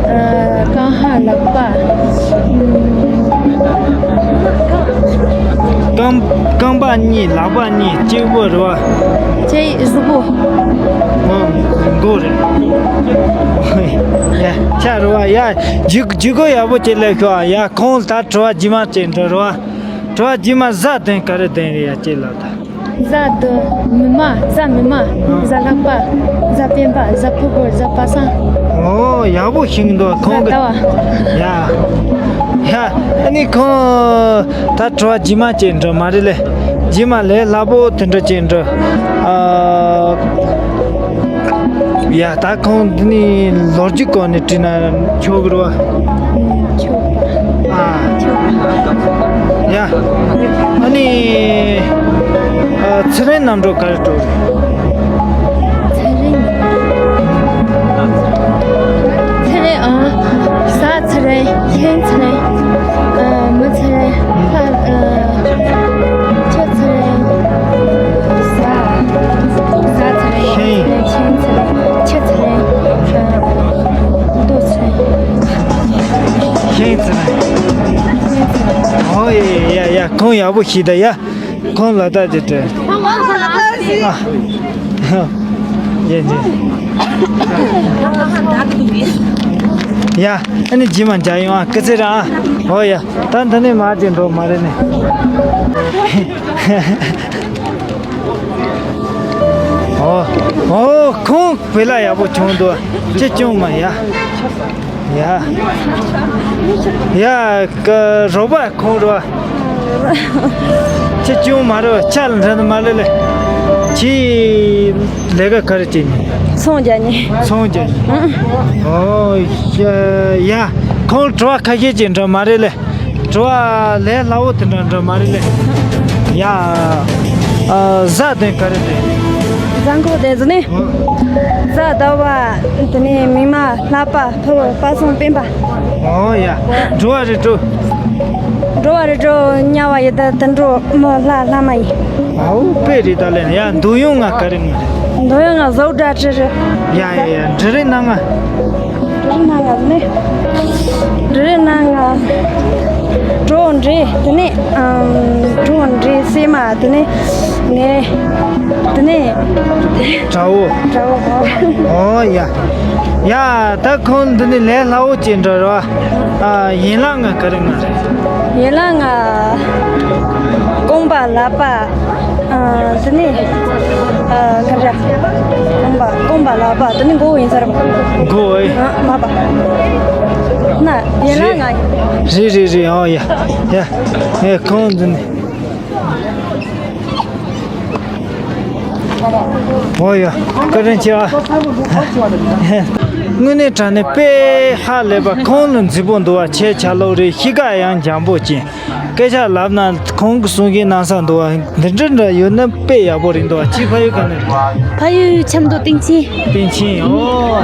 ཨ། རྐང་ལྷ། ལག་པ། རྐང་རྐང་པ་གཉིས། ལག་པ་གཉིས། གཅིག་པོ་རེད་བ། གཅིག་གཟུགས་པོ། ཨ། མགོ་རེད། ཡ། ཆ་རེད་བ། ཡ། ལྗིད་ལྗིད་ཁོག་ཡག་པོ་ཅིག་སླེབས་ཤོག་ཨ། ཡ། ཁོང་ད་དྲི་བ་རྗེས་མ་ཅིག་འདྲི་རོགས་ཨ། དྲི་བ་རྗེས་མ་གཟའ་དོན་ག་རེ་དོན་རེད་ཡ། ཅིག་ལབ་ད། གཟའ་དོན་མི་མ། གཟའ་མི་མ། གཟའ་ལྷག་པ། གཟའ་སྤེན་པ། གཟའ་ཕུར་བུ། གཟའ་པ་སངས། ཨོ། ཡག་པོ་ཤེས་ཀྱི་འདུག་ཁོང་གིས། གཟའ་ཟླ་བ། ཡ། ཡ། ཨ་ནི་ཁོང་ད་དྲི་བ་རྗེས་མ་ཅིག་འདྲི་མ་རེད་ལེ། རྗེས་མ་ལས་སླ་པོ་དེ་འདྲ་ཅིག་འདྲི། ཨ། ཡ། ད་ཁོང་འདི་ནི་ལོ་རྒྱུས་སྐོར་ནས་དྲིས་ན་ཆོག་གི་རེད་བ། ཆོག་པ། ཨ། ཆོག་པ། ཡ། ཨ་ནི། ཨ། ཚེ་རིང་རྣམ་གྲོལ་ག་རེ་འགྲོ་རེད། ཚེ་རིང་། ཚེ་རིང་། ཨ། གཟའ་ཚེ་རིང་། ཁྱེད་ཚེ་རིང་། ཨ། མི་ཚེ་རིང་། ལྷ། ཨ། ཁྱོད་ཚེ་རིང་། གཟའ། གཟའ་ཚེ་རིང་། ཁྱེད། ཁྱེད་ཚེ་རིང་། ཁྱེད་ཚེ་རིང་། ཨ། རྡོ་ཚེ་རིང་། ཁྱེད་ཚེ་རིང་། ཁྱེད་ཚེ་རིང་། ཨོ་ཡ་ཡ་ཡ། ཁོང་ཡག་པོ་ཤེས་ད་ཡ། ཁོང་ལ་ད་ཅི་སྤྲད། ཨ། ཡིན་ཡིན། ཡ། ཨ་ནི་རྗེས་མ་མཇལ་ཡོང་ཨ། སྐུ་ཚེ་རིང་ཨ། ཨོ་ཡ། ད་འདི་ནས་མར་ཅིག་འགྲོ་མ་རེད་ནི། ཨོ། ཨོ། ཁོང་བོད་ལྭ་ཡག་པོ་བྱུང་འདུག་ཅི་བྱུང་མ་ཡ། ཡ། ཡ། ཀ་རོགས་པ་ཁོང་རོ། ཅི་བྱུང་མ་རོ་ཆ་ལ་འདྲ་མ་ལེ་ལེ། ཅི་ལས་ཀ་ག་རེ་བྱེད་ནི། ཚོང་རྒྱག་ནི། ཚོང་རྒྱག་ནི། ཨོ་ཡ། ཁོང་དྲི་བ་ཁ་ཤས་ཅིག་འདྲ་མ་རེད་ལེ། དྲི་བ་ལས་སླ་བོ་དེ་འདྲ་འདྲ་མ་རེད་ལེ། ཡ། ཨ། གཟའ་དེ་ག་རེ་རེད། གཟའ་འཁོར་དེ་ཚོ་ནི། ཨོ། གཟའ་ཟླ་བ། དེ་ནས་མིག་དམར། ལྷག་པ། ཕུར་བུ། པ་སངས། སྤེན་པ། ཨོ་ཡ། འགྲོ་བ་རེ་འགྲོ། འགྲོ་བ་རེ་འགྲོ། དམྱལ་བ་ཡི་དྭགས། དུད་འགྲོ། མི། ལྷ། ལྷ་མ་ཡིན། ཨའུ་དཔེ་རེད་ད་ལེ། ཡ། འདོད་ཡོན་ལྔ་ག་རེ་ལྔ་རེད། འདོད་ཡོན་ལྔ་བཟོ་གྲྭ་ཁྲི་རེད། ཡ་ཡ་ཡ། འབྲུ་རིགས་སྣ་ལྔ། འབྲུ་རིགས་སྣ་ལྔ་ནི། འབྲུ་རིགས་སྣ་ལྔ། གྲོ་འབྲས། དེ་ནས་ཨམ། གྲོ་འབྲས། སྲན་མ། དེ་ནས་ངའི། དེ་ནས། དགྲ་བོ། དགྲ་བོ། ཨོ་ཡ། ཡ། ད་ཁོང་འདི་ནི་ལས་སླ་བོ་ཅིག་འདྲ་ར། ཨ། ཡན་ལག་ལྔ་ག་རེ་ལྔ་རེད། ཡན་ལག་ལྔ། རྐང་པ། ལག་པ། ཨ། དེ་ནས། ཨ། ག་རེ། རྐང་པ། རྐང་པ། ལག་པ། དེ་ནས་མགོ་བོ་ཡིན་ས་རེད་པ། མགོ་བོ། ཨ། མ་པ། ན། ཡན་ལག་ལྔ་ཡིན། རེད་རེད་རེད། ཨོ་ཡ། ཡ། ཡ། ཁོང་འདི་ནི། ཨོ་ཡ། བཀའ་དྲིན་ཆེ་ཨ། དངོས་གནས་དྲང་གནས་དཔེ་ཧ་ལས་པ། ཁོང་ལ་མཛེས་པོ་འདུག་བ། ཁྱེད་ཆ་ལོག་རེད། གཤིས་ཀ་ཡང་འཇམ་པོ་ཅན། སྐད་ཆ་ལབ་ན་ཁོང་གི་གསུང་གིན་གནང་ས་འདུག་བ། འདི་འདྲ་འདྲ་ཡོད་ན་དཔེ་ཡག་པོ་རེད་འདུག་བ། ཁྱེད་ཕ་ཡུལ་ག་ནས་རེད། ཕ་ཡུལ་ཆབ་མདོ་སྟེང་ཆེན། སྟེང་ཆེན། ཨོ།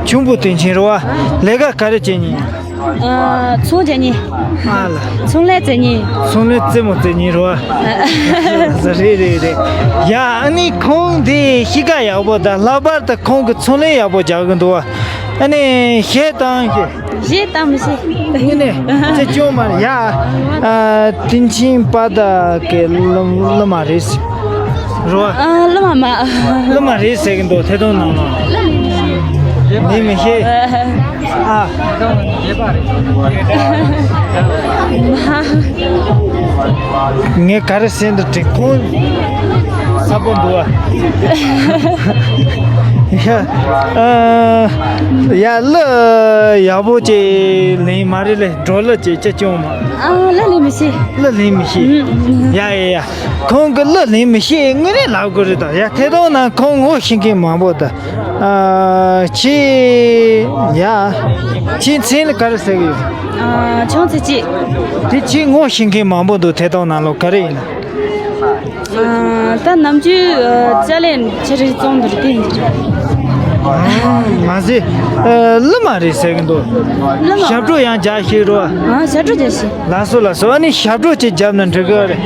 ཁྱུང་པོ་སྟེང་ཆེན་རེད་བ། ལས་ཀ་ག་རེ་བྱེད་ཉིན། ཨ། ཚོང་རྒྱག་ཉིན། ཨ་ལ། ཚོང་ལས་རྩེ་ཉིན། ཚོང་ལས་རྩེད་མོ་རྩེ་ཉིན་རེད་བ། རེད་རེད་རེད། ཡ། ཨ་ནི་ཁོང་དེ་གཤིས་ཀ་ཡག་པོ་དང་། ལྷག་པར་དུ་ཁོང་གི་ཚོང་ལས་ཡག་པོ་རྒྱག་གི་འདུག་བ། ཨ་ནི་གཞས་བཏང་གི། གཞས་བཏང་མི་ཤེས། ངས་ནི་ཅི་བྱུང་མ་རེད་ཡ། ཨ། སྟེང་ཆེན་པ་དང་གི་གླུ་གླུ་མ་རེད་ཟེར། རོ། ཨ། གླུ་མ་མ། གླུ་མ་རེད་ཟེར་གི་འདུག་ཐད་གཏོང་ནང་ལ། གླུ་མི་ཤེས། ངས་མི་ཤེས། ཨ། ངས་ག་རེ་ཟེར་འདུག་དྲན་ཁོང་། ས་པོ་འདུག་བ། ཡ། ཨ། ཡ། གླུ་ཡག་པོ་ཅིག་ལེན་མ་རེད་ལེ། འགྲོ་གླུ་ཅིག་ཅི་བྱུང་མ། ཨ། གླུ་ལེན་མི་ཤེས། གླུ་ལེན་མི་ཤེས། ཨུ། ཡ་ཡ་ཡ། ཁོང་གི་གླུ་ལེན་མི་ཤེས། དངོས་གནས་ལབ་དགོས་རེད་ད། ཡ། ཐད་གཏོང་ནང་ཁོང་ངོ་ཤེས་མཁན་མང་པོ་ད། ཨ། ཁྱེད། ཡ། ཁྱེད་མཚན་ལ་ག་རེ་ཟེར་གི་ཡོད། ཨ། ཆུང་ཚེ་སྐྱིད། དེ་ཁྱེད་ངོ་ཤེས་མཁན་མང་པོ་འདུག་ཐད་གཏོང་ནང་ལོགས་ག་རེ་ཡིན་ན། ཨ། ད་ནམ་རྒྱུན་ཅ་ལག་ཆེ་རིགས་བཙོང་འདུག་དེ་ཡིན། ཨ། མ་ཟད། ཨ། གླུ་མ་རེད་ཟེར་གི་འདུག་གླུ་མ། ཞབས་བྲོ་ཡང་རྒྱག་ཤེས་རོ། ཨ། ཞབས་བྲོ་རྒྱག་ཤེས། ལགས་སོ་ལགས་སོ། ཨ་ནི་ཞབས་བྲོ་ཅིག་བརྒྱབ་ན་འགྲིག་གི་རེད།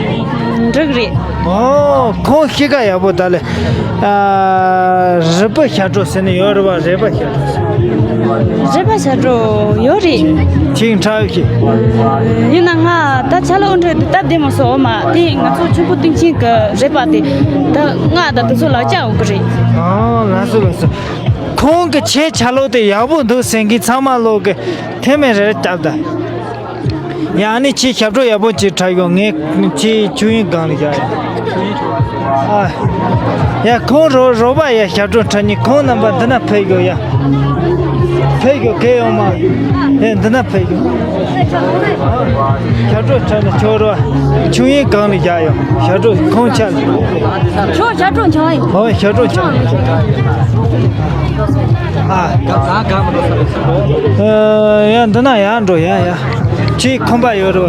འགྲིག་རེད། ཨོ། ཁོང་གཤིས་ཀ་ཡག་པོ་ད་ལེ། ཨ། རུས་པ་ཞབས་བྲོ་ཟེར་ནི་ཡོད་རེད་བ། རུས་པ་ཞབས་བྲོ་ཟེར། རུས་པ་ཞབས་བྲོ་ཡོད་རེད། ཁྱེད་འཁྲབ་ཤིག་ཡིན་ན་ང་ད་ཆ་ལག་འགྲོ་དུས་སྟབས་བདེ་མ་སོང་། འོ་མ་དེ་ང་ཚོ་ཆུང་པོ་སྟེང་ཆེན་གི་རུས་པ་དེ་ད་ང་ད་དེ་ཚོ་ལག་ཆ་འོག་གི་རེད། ཨོ། ལགས་སོ་ལགས་སོ། ཁོང་གི་ཆེ་ཆ་ལོག་དེ་ཡག་པོ་འདུག་ཟེར་མཁན་ཚང་མ་ལོག་གི་ཐེ་མེ་རེ་རེ་བཏབ་ད། ཡང་ནི་ཁྱེད་ཞབས་བྲོ་ཡག་པོ་ཅིག་འཁྲབ་ཡོང་། ངས་ཁྱེད་ཆོས་དབྱིངས་སྒང་ལ་བཞག་ཡ། ཨ། ཡ། ཁོང་རོ་རོགས་པ་ཡ་ཞབས་བྲོ་འཁྲབ་ནི། ཁོང་རྣམ་པ་འདི་ན་ཕེབས་ཡོང་ཡ། ཕེབས་ཡོང་། གལ་ཡོང་མ། ཡ། འདི་ན་ཕེབས་ཡོང་། ཞབས་བྲོ་འཁྲབ་ནི་ཁྱོད་རོ། ཆོས་དབྱིངས་སྒང་ལ་བཞག་ཡོང་། ཞབས་བྲོ་ཁོང་ཆ་ལ། ཁྱོད་ཞབས་བྲོ་འཁྲབ་ཡིན། ཨོ། ཞབས་བྲོ་འཁྲབ། ཨ། ཡ། འདི་ན་ཡར་འགྲོ་ཡ། ཡ། ཁྱེད་ཁང་པ་ཡོད་རེད་བ།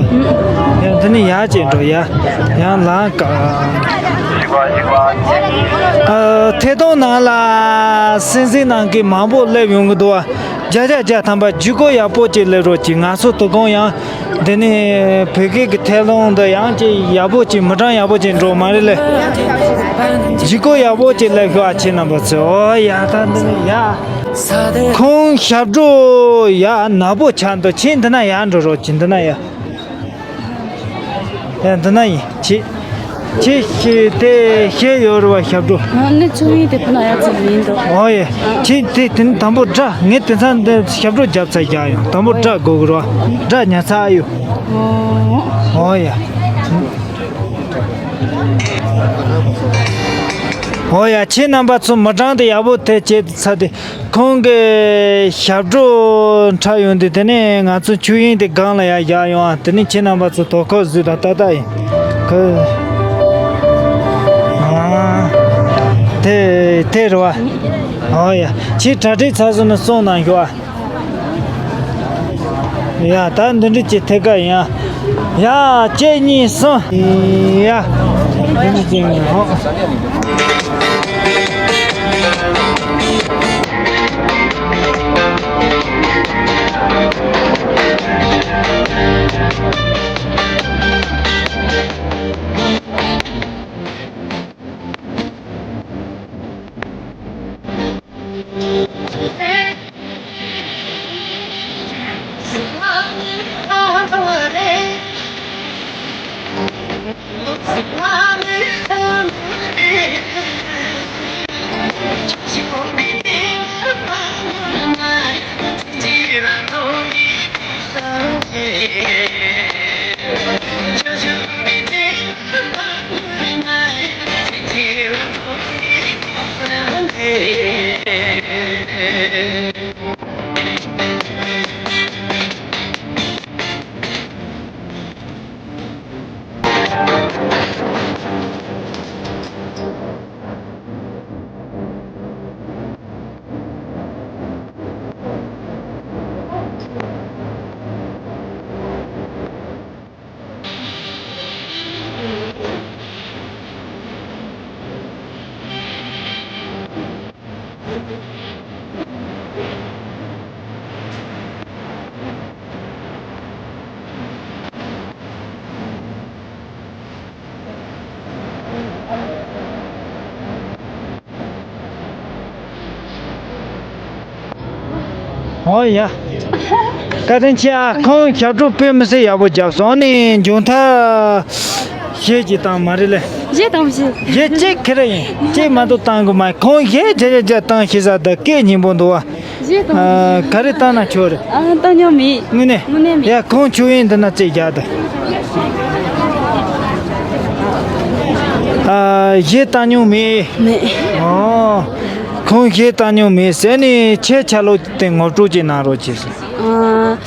ཡ། འདི་ནས་ཡར་ཅིག་འགྲོ་ཡ། ཡང་ལམ་ཀ་ཨ། ཐད་གཏོང་ནང་ལ་སེམས་སེམས་ནང་གི་མང་པོ་སླེབས་ཡོང་གི་འདུག་བ། བརྒྱ་ཆ་བརྒྱ་ཐམ་པ་བརྒྱུད་སྐུར་ཡག་པོ་ཅིག་སླེབས་རོགས་གྱིས། ང་ཚོ་དོ་དགོང་ཡང་འདི་ནས་བོད་སྐད་ཀྱི་ཐད་གཏོང་འདི་ཡང་ཅིག་ཡག་པོ་ཅིག་མི་གྲངས་ཡག་པོ་ཅིག་འགྲོ་མ་རེད་ལེ། བརྒྱུད་སྐུར་ཡག་པོ་ཅིག་སླེབས་ཤོག་ཨ། ཁྱེད་རྣམ་པ་ཚོས། ཨོ་ཡ། ད་འདི་ནས་ཡ། ཁོང་ཞབས་བྲོ་ཡ་ནག་པོ་ཆགས་འདུག་ཁྱེད་འདི་ན་ཡར་འགྲོ་རོགས་གྱིས། འདི་ན་ཡ། ཡ། འདི་ན་ཡིན། ཁྱེད། ཁྱེད་ཤེས་དེ་ཤེས་ཡོད་རེད་བ། ཞབས་བྲོ། ཨ་ནི་ཆུང་ཡིན་དེ་ཕུ་ན་ཡ་ཚ་ཡིན་འདུག་ཨོ་ཡེ། ཁྱེད་དེ་དེ་ནི་དང་པོ་སྒྲ། ངས་དེང་སང་འདི་ཞབས་བྲོ་རྒྱབ་ཚར་རྒྱག་ཡོང་། དང་པོ་སྒྲ་དགོས་གི་རེད་བ། སྒྲ་ཉར་ཚར་ཨ་ཡོད། ཨོ། ཨོ་ཡེ། ཨོ་ཡ། ཁྱེད་རྣམ་པ་ཚོ་མི་གྲངས་དེ་ཡག་པོ་དེ་བྱས་ཚར་ཏེ། ཁོང་གི་ཞབས་བྲོ་འཁྲབ་ཡོང་དུས། དེ་ནས་ང་ཚོ་ཆོས་དབྱིངས་དེ་སྒང་ལ་ཡར་བཞག་ཡོང་ཨ། དེ་ནས་ཁྱེད་རྣམ་པ་ཚོ་དོ་ཁུར་བཟོས་དང་ཏག་ཏག་ཡིན། ཁོ། ཨ། དེ་དེ་རེད་བ། ཨོ་ཡ། ཁྱེད་གྲ་སྒྲིག་ཚར་སོང་ན་སོང་གནང་ཤོག་ཨ། ཡ། ད་འདི་འདྲ་ཅིག་ཐད་ཀ་ཡིན་ཨ། ཡ། གཅིག་གཉིས་གསུམ། ཡ། འདི་འདྲ་ཅིག་ཡིན་ཨ། ཨོ་ཡ། བཀའ་དྲིན་ཆེ་ཨ། ཁོང་ཞབས་བྲོ་དཔེ་མི་སྲིད་ཡག་པོ་བརྒྱབ་སོང་། ཨ་ནི་མཇུག་མཐར་གཞས་ཅིག་བཏང་མ་རེད་ལེ། གཞས་བཏང་མི་ཤེས། གཞས་གཅིག་ཁེ་རེ་ཡིན། གཅིག་མ་གཏོགས་བཏང་དགོས་མ། ཁོང་གཞས་རྒྱ་རྒྱ་རྒྱ་བཏང་ཤེས་ས་དང་སྐད་སྙན་པོ་འདུག་བ། གཞས་བཏང་མི་ཤེས། ཨ། ག་རེ་བཏང་ན་ཆོག་རེད། ཨ། བཏང་མྱོང་མེད། དངོས་གནས། དངོས་གནས་མེད། ཡ། ཁོང་ཆོས་དབྱིངས་འདི་ན་རྩེ་རྒྱག་དང་། ཨ། གཞས་བཏང་མྱོང་མེད། མེད། ཨོ། ཁོང་གཞས་བཏང་མྱོང་མེད་ཟེར་ནས་ཁྱེད་ཆ་ལོ་དེ་ངོ་སྤྲོད་ཅིག་གནང་རོགས་གྱིས་ཟེར། ཨ།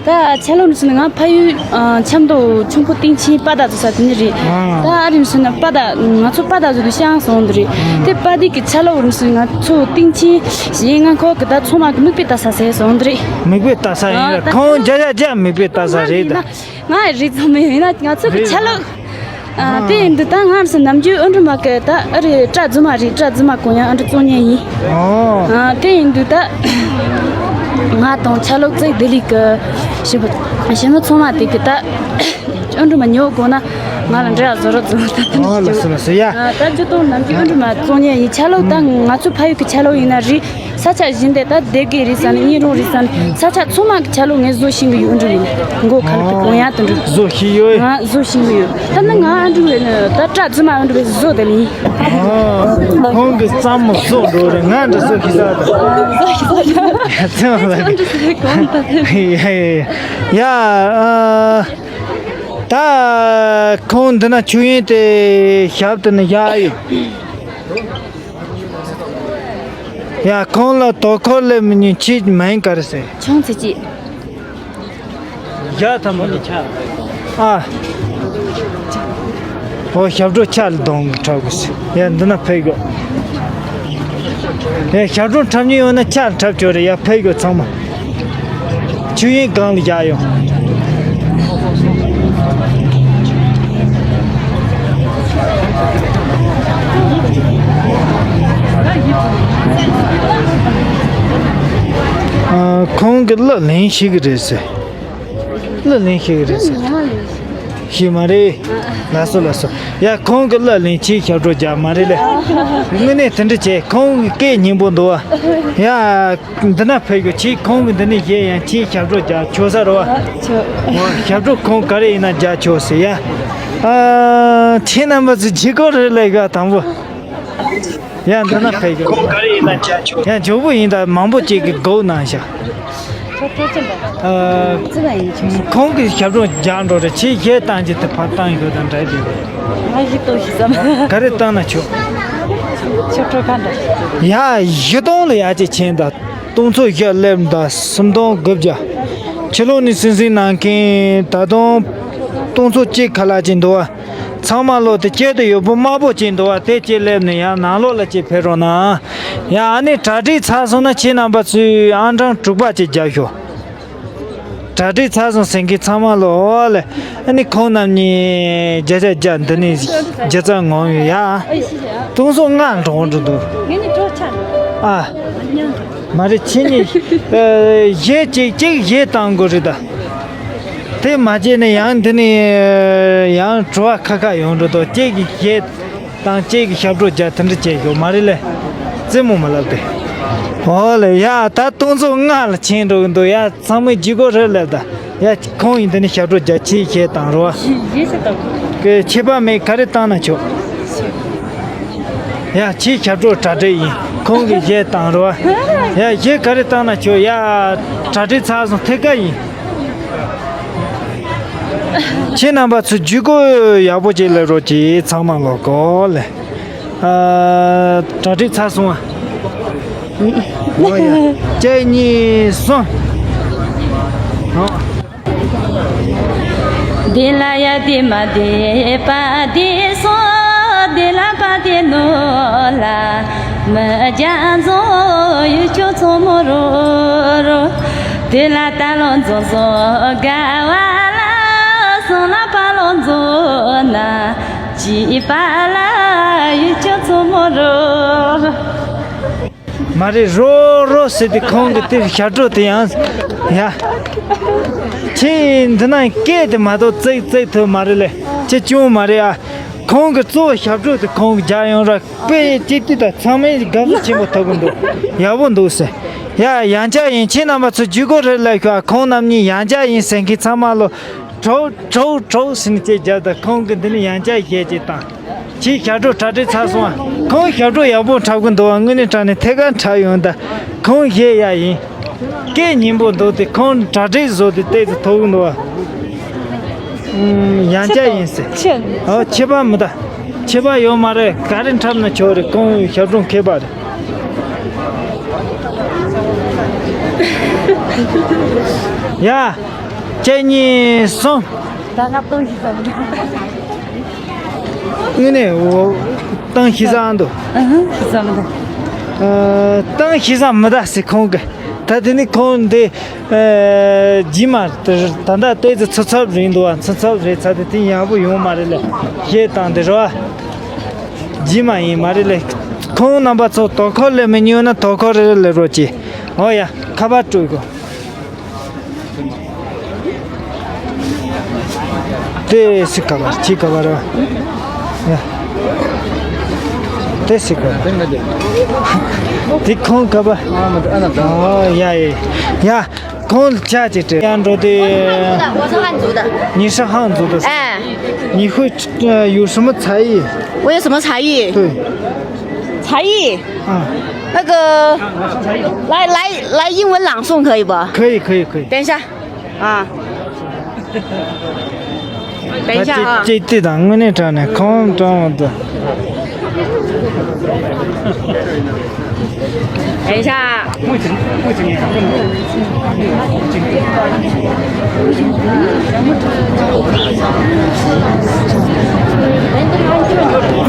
ད་ཆ་ལོ་ནི་ང་ཕ་ཡུལ། ཨ། ཆབ་མདོ་ཆུང་ཕུ་སྟེང་ཆེན་པ་དག་ཚོ་ས་དེ་ནི་རེད། ཨ། ད་ཨ་རིམ་སོང་ན་པ་དག་ང་ཚོ་པ་དག་ཚོ་དུ་ཤང་སོང་འདི་རེད། ཨ། དེ་པ་དེ་གི་ཆ་ལོ་རིམ་སོང་ང་ཚོ་སྟེང་ཆེན་ཞེ་ལྔ་ཁོག་གི་ད་ཚོང་མ་གི་མིག་དཔེ་ལྟ་ས་ཟེར་སོང་འདི་རེད། མིག་དཔེ་ལྟ་ས་ཡིན། ཨ། ད་ཁོང་ཆ་ལོ་རྒྱ་རྒྱ་མིག་དཔེ་ལྟ་ས་རེད་ད། ང་རེད་ཙམ་མིན་ན་ང་ཚོ་གི་ཆ་ལོ། ཨ། དེ་ཡིན་དུས་ད་ང་རང་ཚོ་ནམ་རྒྱུན་ཨུ་འབྲུ་མ་གི་ད་ཨ་རི་སྐྲ་རྫུན་མ་རེད། སྐྲ་རྫུན་མ་གོན་ཡ་ཨ་འདྲ་བཙོང་མཁན་ཡིན། ཨོ། ཨ། དེ་ཡིན་དུས་ད་ང་དང་ཆ་ལོ་རྩེ་ལྡི་ལི་གི་ཞི་བ་ཞི་མི་ཚང་མ་དེ་གི་ད་ཨུ་འབྲུ་མ་ཉོ་དགོས་ན་ང་ལ་འདྲ་བཟོ་རོགས་བཟོ་ད་དེ་འདྲ། ཨོ། ལགས་སོ་ལགས་སོ་ཡ། ཨ། ད་ཇུ་ཏོང་ནམ་རྒྱུན་ཨུ་འབྲུ་མ་བཙོང་མཁན་ཡིན། ཆ་ལོ་ད་ང་ཚོ་ཕ་ཡུལ་གི་ཆ་ལོ་ཡིན་ན་རེད། ས་ཆ་གཞན་དེ་ད་སྡེ་དགེ་རེད་ས་ནི་གཉན་རོང་རེད་ས་ནི་ས་ཆ་ཚང་མ་གི་ཆ་ལོ་ངས་བཟོ་ཤེས་གི་ཡོད་འགྲོ་ཡིན། མགོ་ཁ་ལ་གི་གོང་ཡག་དུ་འགྲོ། བཟོ་ཤེས་ཡོད། ང་བཟོ་ཤེས་གི་ཡོད། ད་ནི་ང་ཨ་འགྲོ་བས་ནི་ད་སྐྲ་རྫུན་མ་ཨ་འགྲོ་བས་བཟོ་དེ་ལ་ཡིན། ཁོང་གི་རྩ་མོ་བཟོ་འགྲོ་རེད། ང་འདྲ་བཟོ་ཤེས་ས་ད། ཡ་ཡ་ཡ། ཡ། ཨ། ད་ཁོང་འདི་ན་ཆོས་ཡིན་ཏེ་ཞབས་དེ་ནི་བཞག་ཡོད། ཡ། ཁོང་ལ་དོ་ཁུར་ལས་མི་ཉུང་ཆེ་མིང་ག་རེ་ཟེར། ཆུང་ཙེ་ཅིག། བཞག་ཐམ་པ་ལ་ཆ། ཨ། ཨོ། ཞབས་བྲོ་ཆ་ལ་གདོང་གི་འཁྲབ་དགོས་ཟེར། ཡ། འདི་ན་ཕེབས་དགོས། ཡ། ཞབས་བྲོ་འཁྲབ་མྱོང་ཡོད་ན་ཆ་ལ་འཁྲབ་ཆོག་རེད། ཡ། ཕེབས་དགོས་ཚང་མ། ཆོས་དབྱིངས་སྒང་ལ་བཞག་ཡོང་། ཨ། ཁོང་གི་གླུ་ལེན་ཤེས་ཀྱི་རེད་ཟེར། གླུ་ལེན་ཤེས་ཀྱི་རེད་ཟེར། ཤེས་མ་རེད། ལགས་སོ་ལགས་སོ། ཡ། ཁོང་གི་གླུ་ལེན་ཆེད་ཞབས་བྲོ་རྒྱག་མ་རེད་ལེ། དངོས་གནས་དེ་འདྲ་བྱས། ཁོང་གི་སྐད་སྙན་པོ་འདུག་བ། ཡ། འདི་ན་ཕེབས་དགོས། ཁྱེད་ཁོང་གི་འདི་ནས་གཞས་ཡང་ཁྱེད་ཞབས་བྲོ་རྒྱག་ཆོག་ས་རེད་བ། ཆོག། འོ། ཞབས་བྲོ་ཁོང་ག་རེ་ཡིན་ན་རྒྱག་ཆོག་ཟེར་ཡ། ཨ། ཁྱེད་རྣམ་པ་ཚོ་ཇི་སྐོར་རེད་ལས་ཀ་དང་པོ། ཡ། འདི་ན་ཕེབས་དགོས། ཁོང་ག་རེ་ཡིན་ན་རྒྱག་ཆོག། ཡ། ཇོ་བོ་ཡིན་ད་མང་པོ་ཅིག་གི་སྒོ་ནང་བཞག། ཨ། ཁོང་གིས་ཞབས་བྲོ་རྒྱག་འགྲོ་རེད། ཁྱེད་གཞས་བཏང་རྒྱུ་དེ་ཕར་བཏང་ཡོད་དང་འདྲ་རྒྱུ་རེད། ང་ཞིག་ཏོ་ཞིག་བསམ། ག་རེ་བཏང་ན་ཆོག། ཆུ་ཁྲོ་ཁ་འདྲ། ཡ་བཞི་སྟོང་ལ་ཡར་ཅིག་ཕྱིན་ད། སྟོང་ཚོ་བཞི་སླེབས་ད་སུམ་སྟོང་དགུ་བརྒྱ། ཕྱི་ལོགས་ནས་སིང་སིང་གནང་མཁན་ད་དུང་སྟོང་ཚོ་གཅིག་ཁ་ལག་ཅིག་འདུག་བ། ཚང་མ་ལོ་དེ་སྐྱེད་དུ་ཡོད་པོ་དམར་པོ་ཅིག་འདུག་བ། དེ་གཅིག་སླེབས་ནས་ཡང་ནང་ལོགས་ལ་ཅིག་ཕེབས་རོགས་གནང་། ཡ་ཨ་ནི་གྲ་སྒྲིག་ཚར་སོང་ན་ཁྱེད་རྣམ་པ་ཚོས་ཨང་གྲངས་དྲུག་པ་ཅིག་རྒྱབ་ཤོག་གྲ་སྒྲིག་ཚར་སོང་ཟེར་མཁན་ཚང་མ་ལོ་ཨོ་ལེ། ཨ་ནི་ཁོང་རྣམ་གཉིས་བརྒྱ་ཆ་བརྒྱ་འདི་ནས་རྒྱུ་རྩ་ངོམ་ཡོད་ཡ། སྟོང་ཚོ་ལྔ་འགྲོ་འགྲོ་འདུག་ངེད་གཉིས་གྲོགས་ཆགས། ཨ། མ་རེད་ཁྱེད་གཉིས། ཨ། གཞས་གཅིག་གཅིག་གཞས་བཏང་དགོས་རེད་ད། དེ་མ་བྱས་ནས་ཡང་འདི་ནས་ཡང་བྲོ་བ་ཁ་ཁ་ཡོང་འགྲོ་འདུག་གཅིག་གིས་གཞས་བཏང་གཅིག་གིས་ཞབས་བྲོ་རྒྱག་དེ་འདྲ་བྱས་ཡོད་མ་རེད་ལེ། རྩེད་མོ་མ་ལབ་དེ། ཨོ་ལེ་ཡ་ད་སྟོང་ཚོ་ལྔ་ལ་ཕྱིན་འགྲོ་གི་འདུག་ཡ་ཚང་མས་བརྗེད་དགོས་རེད་ལབ་ད། ཡ་ཁོང་ཡིན་འདི་ནས་ཞབས་བྲོ་རྒྱག་ཆེད་གཞས་བཏང་རོགས། གཞས་ཆེད་བཏང་། ཁྱད་པར་མེད་ག་རེ་བཏང་ན་ཆོག་ཡ་ཁྱེད་ཞབས་བྲོ་གྲ་སྒྲིག་ཡིན། ཁོང་གིས་གཞས་བཏང་རོགས། ཡ་གཞས་ག་རེ་བཏང་ན་ཆོག་ཡ་གྲ་སྒྲིག་ཚར་སོང་ཐད་ཀ་ཡིན། ཁྱེད་རྣམ་པ་ཚོ་བརྗེད་དགོས་ཡག་པོ་ཅིག་ལབ་རོགས་གྱིས་ཚང་མ་ལོ་གོ་ལེ། ཨ། གྲ་སྒྲིག་ཚར་སོང་ཨ། ཨོ་ཡ། གཅིག་གཉིས་གསུམ། ཨོ། བདེ་ལ་ཡ་བདེ་མ་བདེ་པ་བདེ་སོང་བདེ་ལ་པ་བདེ་ནོ་ལ། མི་རྒྱ་མཚོ་ཡུལ་ཆུ་མཚོ་མོ་རོ་རོ། དེ་ལ་ད་ལོ་མཚོ་མཚོ་དགའ་བ་ལ། སོང་ལ་པ་ལོ་མཚོ་ན། བྱིས་པ་ལ་ཡུལ་ཆུ་མཚོ་མོ་རོ་རོ། མ་རེད་རོ་རོ་ཟེར་ཏེ་ཁོང་གི་དེ་ཞབས་བྲོ་དེ་ཡང་ཡ། ཁྱེད་འདི་ན་སྐད་དེ་མ་གཏོགས་ཙིག་ཙིག་ཐུབ་མ་རེད་ལེ། ཁྱེད་ཅུང་མ་རེད་ཨ། ཁོང་གི་གཙོ་བོ་ཞབས་བྲོ་དེ་ཁོང་གི་རྒྱག་ཡོང་ར་དཔེ་ཅིག་དེ་ད་ཚང་མས་དགའ་བསུ་ཆེན་པོ་ཐོབ་གི་འདུག་ཡག་པོ་འདུག་ཟེར། ཡ་ཡང་བསྐྱར་ཡིན་ཁྱེད་རྣམ་པ་ཚོ་བརྗེད་དགོས་རེད་ལབ་ཤོག་ཁོང་རྣམ་གཉིས་ཡང་བསྐྱར་ཡིན་ཟེར་མཁན་ཚང་མ་ལོ། གྲོགས་གྲོགས་གྲོགས་ཟེར་ནས་ཅིག་རྒྱབ་དང་ཁོང་གི་འདི་ནས་ཡང་བསྐྱར་གཞས་ཅིག་བཏང་། ཁྱེད་ཞབས་བྲོ་གྲ་སྒྲིག་ཚར་སོང་ཨ། ཁོང་ཞབས་བྲོ་ཡག་པོ་འཁྲབ་གི་འདུག་ཨ། དངོས་གནས་དྲང་གནས་ཐད་ཀར་འཁྲབ་ཡོང་ད། ཁོང་གཞས་ཡག་ཡིན། སྐད་སྙན་པོ་འདུག་སྟེ་ཁོང་གྲ་སྒྲིག་བཟོ་དེ་ཏོག་ཙམ་ཐོབ་གི་འདུག་ཨ། ཨུམ་ཡང་བསྐྱར་ཡིན་ཟེར། ཁྱེད་ཨོ་ཁྱད་པར་མི་ད། ཁྱད་པར་ཡོད་མ་རེད་ག་རེ་འཁྲབ་ན་ཆོག་རེད་ཁོང་ཞབས་བྲོ་མཁས་པ་རེད། ཡ། གཅིག་གཉིས་གསུམ། ད་ང་སྟོང་ཞིག་བསམ་འདུག་དངོས་གནས་འོ། སྟོང་ཞིག་བསམ་འདུག་ཨ་ཧུ་བསམ་འདུག་ཨ། སྟོང་ཞིག་བསམ་མི་ད་ཟེར་ཁོང་གི་ད་དེ་ནི་ཁོང་འདི་ཨ། རྗེས་མ་ད་ལྟ་ལྟོས་ཚེ་ཚུ་ཚབ་རེད་འདུག་ཨ། ཚུ་ཚབ་རེད་ཚ་དེ་དེ་ཡག་པོ་ཡོང་མ་རེད་ལེ། ཞེས་དང་འདི་རོ། རྗེས་མ་ཡིན་མ་རེད་ལེ། ཁོང་རྣམ་པ་ཚོ་དོ་ཁོར་ལས་མི་ཉུང་ན་དོ་ཁོར་རེ་རེ་ལས་རོགས་གྱིས། ཨོ་ཡ་ཁ་པར་སྤྲོད་དགོས། དེ་སི་ཁ་པར་ཅི་ཁ་པར་ར། ཡ། དེ་སི་ཁ་པར། དེ་ཁོང་ཁ་པར། ཨོ་ཡ་ཡ་ཡ། ཁོང་ལ་ཆ་ཅིག་སྤྲད་ཡང་འགྲོ་དེ། 我是汉族的。你是汉族的。哎。你会呃有什么才艺？我有什么才艺？对。才艺？啊。那个，来来来，英文朗诵可以不？可以可以可以。等一下，啊。等一下啊。这这这档我那张呢，空装的。 等一下。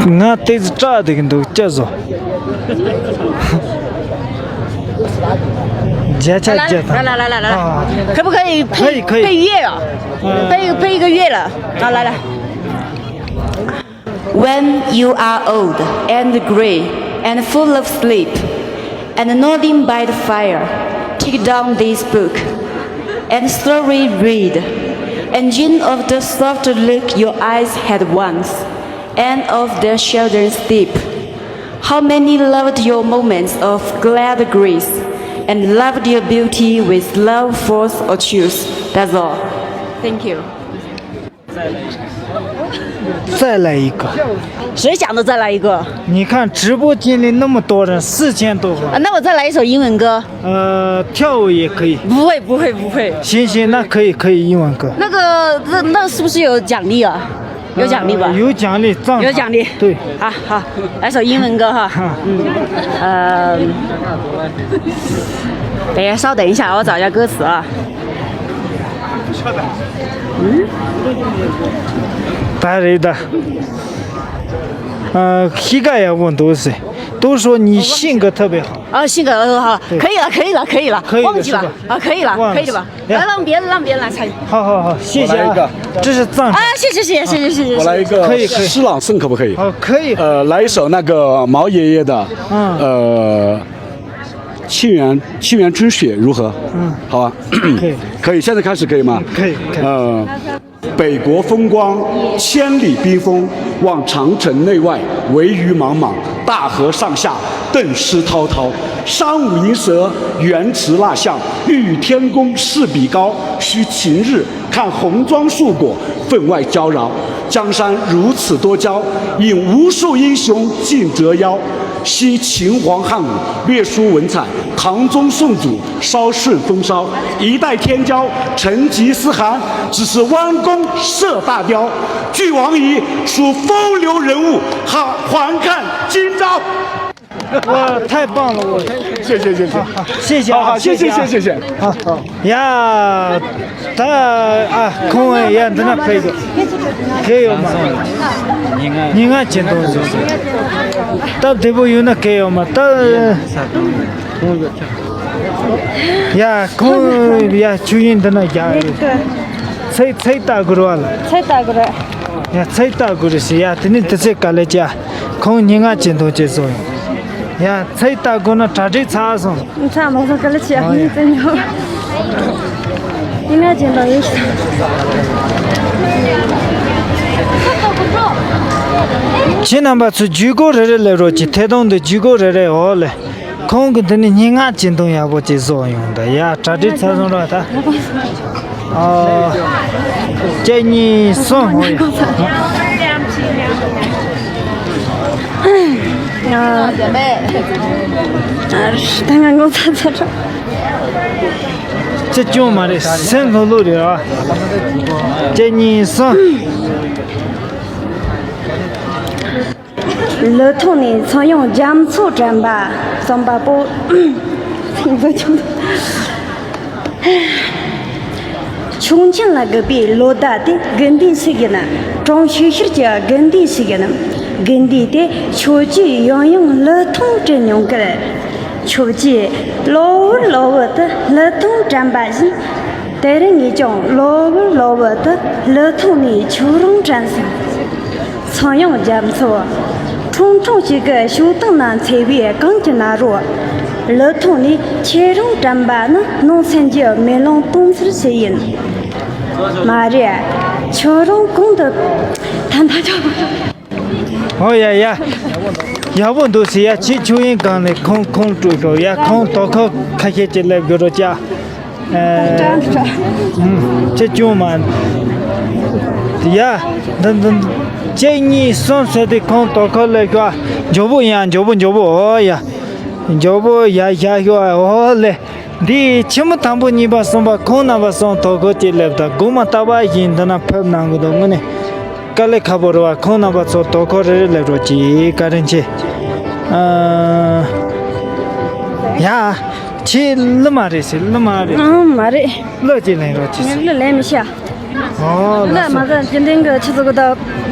ང་ཏོག་ཙམ་སྐྲག་བསྡད་ཀྱི་འདུག་སྐྱ་བཟོ། བརྒྱ་ཆ་བརྒྱ་དང་། 来来来来来来，啊。可不可以配可以可以配乐啊？嗯。配配一个乐了，啊，来来。 When you are old and gray and full of sleep and nodding by the fire, take down this book and slowly read, and dream of the soft look your eyes had once, and of the children's sleep. How many loved your moments of glad grace and loved your beauty with love, force, or choose? That's all. Thank you. 再来一个。谁想的再来一个？你看直播间里那么多人，四千多个。啊，那我再来一首英文歌。呃，跳舞也可以。不会，不会，不会。行行，那可以，可以，英文歌。那个，那那是不是有奖励啊？有奖励吧？有奖励，赞成。有奖励。对。好，好，来首英文歌哈。嗯，呃，等一下，稍等一下，我找一下歌词啊。嗯。ད་རེད་ད། ཨ། གཤིས་ཀ་ཡག་པོ་འདུག་ཟེར། 都说你性格特别好。 啊，性格，呃，好，可以了，可以了，可以了，可以了，忘记了，是吧？啊，可以了，忘了。可以了吧？来，让别人，让别人来猜。好，好，好，谢谢啊。我来一个。这是赞赏。啊，谢谢，谢谢，谢谢，谢谢，谢谢。我来一个可以，可以。诗朗诵可不可以？好，可以。呃，来一首那个毛爷爷的，嗯。呃，《沁园，沁园春雪》如何？嗯。好吧？可以。可以，现在开始可以吗？可以，可以。呃， 北国风光，千里冰封，望长城内外，惟余莽莽，大河上下，顿失滔滔。山舞银蛇，原驰蜡象，欲与天公试比高。须晴日看红装素裹，分外娇娆。江山如此多娇，引无数英雄竞折腰。昔秦皇汉武，略输文采，唐宗宋祖，稍逊风骚。一代天骄，成吉思汗，只是弯弓射大雕。俱往矣，数风流人物，还，还看今朝。 哇，太棒了！我谢谢，谢谢。谢谢啊，好，好，谢谢，谢谢啊。谢谢，谢谢。好，好。 ཡ། ད། ཨ། ཁོང་ཡ་འདི་ན་ཕེབས་ཡོད། གལ་ཡོད་མ། ཉིན་ལྔ་བྱེད་དོན་བཟོ། སྟབས་བདེ་པོ་ཡོད་ན་གལ་ཡོད་མ་ད། ཡ། ཁོང་ཡ་ཆུ་ཡིན་འདི་ན་རྒྱག་ཡོད། ཚེ་ཚེ་ལྟ་དགོས་ར་ལ། ཚེ་ལྟ་དགོས་ར། ཡ། ཚེ་ལྟ་དགོས་རེད་ཟེར་ཡ། དེ་ནི་དུས་ཚོད་ག་ལེ་ཅི། ཁོང་ཉིན་ལྔ་བྱེད་དོན་བྱེད་སོང་ཡ། ཚེ་ལྟ་དགོས་ན་གྲ་སྒྲིག་ཚར་སོང་། ཚར་མ་སོང་ག་ལེ་ཅི། ཨ་ཡ། ངས་བཙལ་མྱོང་། ཡིན་ན་ཅན་དང་ཡོད། ཁྱེད་རྣམ་པ་ཚོ་ཇུས་འགོད་རེ་རེ་ལས་རོགས་ཀྱིས་ཐད་གཏོང་འདི་ཇུས་འགོད་རེ་རེ་འོག་ལས། ཁོང་གི་འདི་ནི་སྙན་ངག་སྦྱིན་གཏོང་ཡག་པོ་ཅིག་བཟོ་ཡོང་ད་ཡ། གྲ་སྒྲིག་ཚར་སོང་ར་ད། ཨ། གཅིག་གཉིས་གསུམ། ཧོ་ཡ། ད་ང་ངོ་ཚ་ཚ་ར། ཅི་ཅུང་མ་རེད། སེམས་ལྷོད་ལྷོད་རེད་ཨ། གཅིག་གཉིས་གསུམ། ལི་ཐང་ནས་ཚངས་དབྱངས་རྒྱ་མཚོ་དྲན་པ་གསུམ་པ་པོ། ཚིག་མཛོད་ཆུང་། ཆོག་མཆན་ལ་དགོས་པའི་ལོ་ཟླ་དེ་དགུན་ཟླའི་ཚིག་ཡིན། གྲོང་ཤུལ་ཤུལ་གྱི་དགུན་ཟླའི་ཚིག་ཡིན། དགུན་ཟླའི་དེ་ཆོས་བརྒྱུད་ཡང་ཡང་ལི་ཐང་དྲན་མྱོང་གི། ཆོས་བརྒྱུད་གློ་བུར་གློ་བུར་དུ་ལི་ཐང་དྲན་པ་བཞིན། དེ་རིང་ངས་ཀྱང་གློ་བུར་གློ་བུར་དུ་ལི་ཐང་ནས་ཁྱོད་རང་དྲན་སོང་། ཚངས་དབྱངས་རྒྱ་མཚོ། ཁྲུང་ཁྲུང་ཞིག་གི་ཞོ་སྟེང་ན་འཚེར་བའི་གངས་ཀྱི་ན་རོ། ལི་ཐང་ནས་ཁྱེད་རང་དྲན་པ་ནི་ནང་སེམས་ཀྱི་མེ་ལོང་སྟོང་ཚར་ཞིག་ཡིན། མ་རེད། ཁྱོད་རང་གོང་དུ་ཐན་ཐ་ཆོག་ཨོ་ཡ་ཡ། ཡག་པོ་འདུག་ཟེར་ཡ། ཁྱེད་ཆོས་དབྱིངས་སྒང་ནས་ཁོང་ཁོང་སྤྲོད་ཤོག་ཡ། ཁོང་དོ་ཁུར་ཁ་ཤས་ཅིག་སླེབས་དགོས་རོགས་ཅག་ཨེ། ཁྱེད་ཆུང་མ། ཡ། འདི་འདི། གཅིག་གཉིས་གསུམ་ཟེར་ཏེ་ཁོང་དོ་ཁུར་སླེབས་ཤོག་མགྱོགས་པོ་ཡ། མགྱོགས་པོ་མགྱོགས་པོ། ཨོ་ཡ། མགྱོགས་པོ་ཡ་བཞག་ཤོག་ཨོ་ལེ། འདི་ཕྱི་མི་དང་པོ་གཉིས་པ་གསུམ་པ་ཁོང་རྣམ་པ་གསུམ་དོ་ཁུར་གྱིས་སླེབས་དང་། དགོང་མོ་རྟག་པར་བཞིན་འདི་ན་ཕེབས་གནང་གི་འདུག་དངོས་གནས་དཀའ་ལས་ཁག་པོ་རེད་བ། ཁོང་རྣམ་པ་ཚོ་དོ་ཁུར་རེ་རེ་སླེབས་རོགས་གྱིས། བཀའ་དྲིན་ཆེ། ཨ། ཡ། ཁྱེད་གླུ་མ་རེད་ཟེར། གླུ་མ་རེད། ཨང་། མ་རེད། གླུ་ཅིག་ལེན་རོགས་གྱིས། ངས་གླུ་ལེན་མི་ཤེས། ཨོ་ལགས་སོ། ལགས་མ་ཟད་རྒྱུན་ལྡན་གྱི་ཆུ་ཚོད་གི་ད་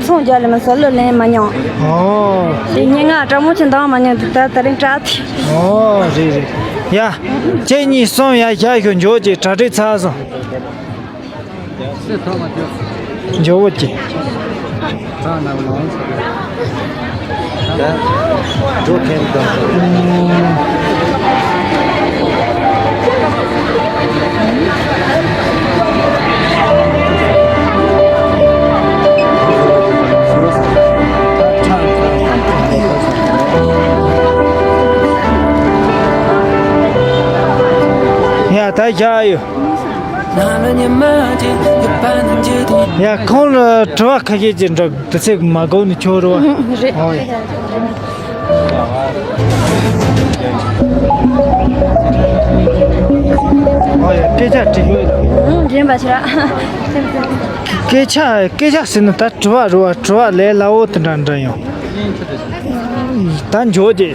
ཚོང་རྒྱག་ལེ་མ་ཟད་གླུ་ལེན་མ་མྱོང་། ཨོ། དེ་སྙན་ངག་དྲང་མོ་ཆེ་འདང་མ་མྱོང་དུས་ད་ད་རིང་དྲག་ཐལ། ཨོ་རེད་རེད། ཡ། གཅིག་གཉིས་གསུམ་ཡ། བཞག་ཤོག་མགྱོགས་ཀྱིས་གྲ་སྒྲིག་ཚར་སོང་། མགྱོགས་པོ་གྱིས། ཡ། ད་བཞག་ཡོད། ཡ། ཁོང་ལ་དྲི་བ་ཁ་ཤས་ཅིག་འདྲི། དུས་ཚོད་མ་འགོར་ནས་ཆོག་རེད་བ། རེད། ཨོ་ཡ། ཨོ་ཡ། སྐད་ཆ་དྲི་ཡོད། ཨང་། རྒན་པ་ཕྱིར་ར། སྐད་ཆ་སྐད་ཆ་ཟེར་ན་ད་དྲི་བ་རེད་བ། དྲི་བ་ལས་སླ་བོ་དེ་འདྲ་འདྲ་ཡོང་། ད་འཇོག་རྒྱུ།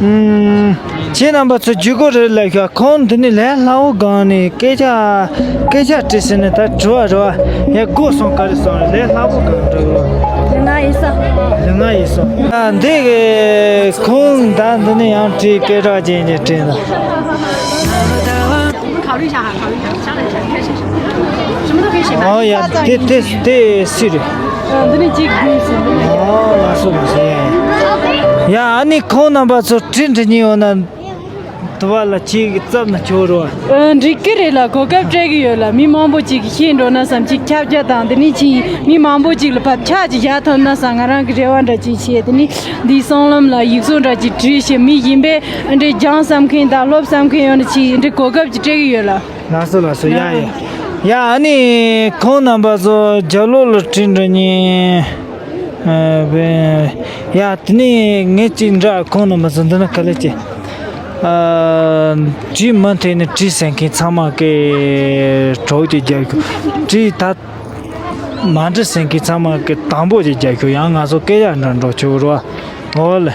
ཨུམ། ཁྱེད་རྣམ་པ་ཚོ་བརྒྱུད་སྐུར་རེད་ལབ་ཤག་ཁོང་འདི་ནས་ལས་སླ་བོ་སྒང་ནས་སྐད་ཆ་སྐད་ཆ་དྲིས་ཟེར་ནས་ད་དྲི་བ་རེད་བ། ཡ་སྒོ་སོང་ག་རེ་སོང་རེད། ལས་སླ་བོ་སྒང་འདྲ་གི་ལོ། ལུས་ངག་ཡིད་གསུམ། ལུས་ངག་ཡིད་གསུམ། ད་འདི་གི་ཁོང་ད་འདི་ནས་ཡང་དྲིས། སྐད་གྲགས་ཅན་གྱི་དྲིས་ད། 考虑一下哈，考虑一下，商量一下，看是什么，什么都可以写吧。 ཨོ་ཡ། དེ་དེ་དེ་སུ་རེད། འདི་ནི་གཅིག་དགོས་སུ་འདི་ནི། ཨོ་ལགས་སོ་ལགས་སོ། ཡ་ཡ། ཡ་ཨ་ནི་ཁོང་རྣམ་པ་ཚོ་དྲི་འདྲི་མཁན་ཡོད་ན་དུ་བ་ལ་ཅིག་བཙབ་ན་ཆོག་རོ། ཨ་འགྲིག་གི་རེད་ལ། གོ་སྐབས་སྤྲད་གི་ཡོད་ལ། མི་མང་པོ་ཅིག་གིས་ཤེས་འགྲོ་ན་བསམ། ཅིག་ཁྱབ་རྒྱ་དང་འདི་ནི་ཅིག་མི་མང་པོ་ཅིག་ལ་བབ་ཆགས་ཅིག་བཞག་ཐུབ་ན་བསམ། ང་རང་གི་རེ་བ་འདྲ་ཅིག་བྱས། འདི་ནི་འདིའི་གསང་ལམ་ལ་ཡིག་གཟུགས་འདྲ་ཅིག་བྲིས་བྱས། མི་གཞན་པས་འདྲི་སྦྱང་བསམ་མཁན་དང་སློབ་བསམ་མཁན་ཡོད་ན་ཅིག་འདྲི་གོ་སྐབས་ཅིག་སྤྲད་གི་ཡོད་ལ། ལགས་སོ་ལགས་སོ། ཡ་ཡ། ཡ་ཨ་ནི་ཁོང་རྣམ་པ་ཚོ་རྒྱབ་ལོགས་ལ་དྲི་འདྲི་མཁན། ཨ་བས། ཡ་དེ་ནས་ངས་ཅིག་འདྲི། ཁོང་རྣམ་པ་ཚོ་འདི་ན་ག་ལེ་ཅིག་ཨ་དྲི་མ་འཐེན་ནས་དྲི་ཟེར་མཁན་ཚང་མ་གི་གྲོགས་ཀྱི་རྒྱབ་ཤོག་དྲི་ད་མ་འདྲི་ཟེར་མཁན་ཚང་མ་གི་དང་པོ་ཅིག་རྒྱབ་ཤོག་ཡང་ང་ཚོ་སྐད་ཡག་འདྲ་འགྲོ་ཆོག་རོ། འོ་ལེ།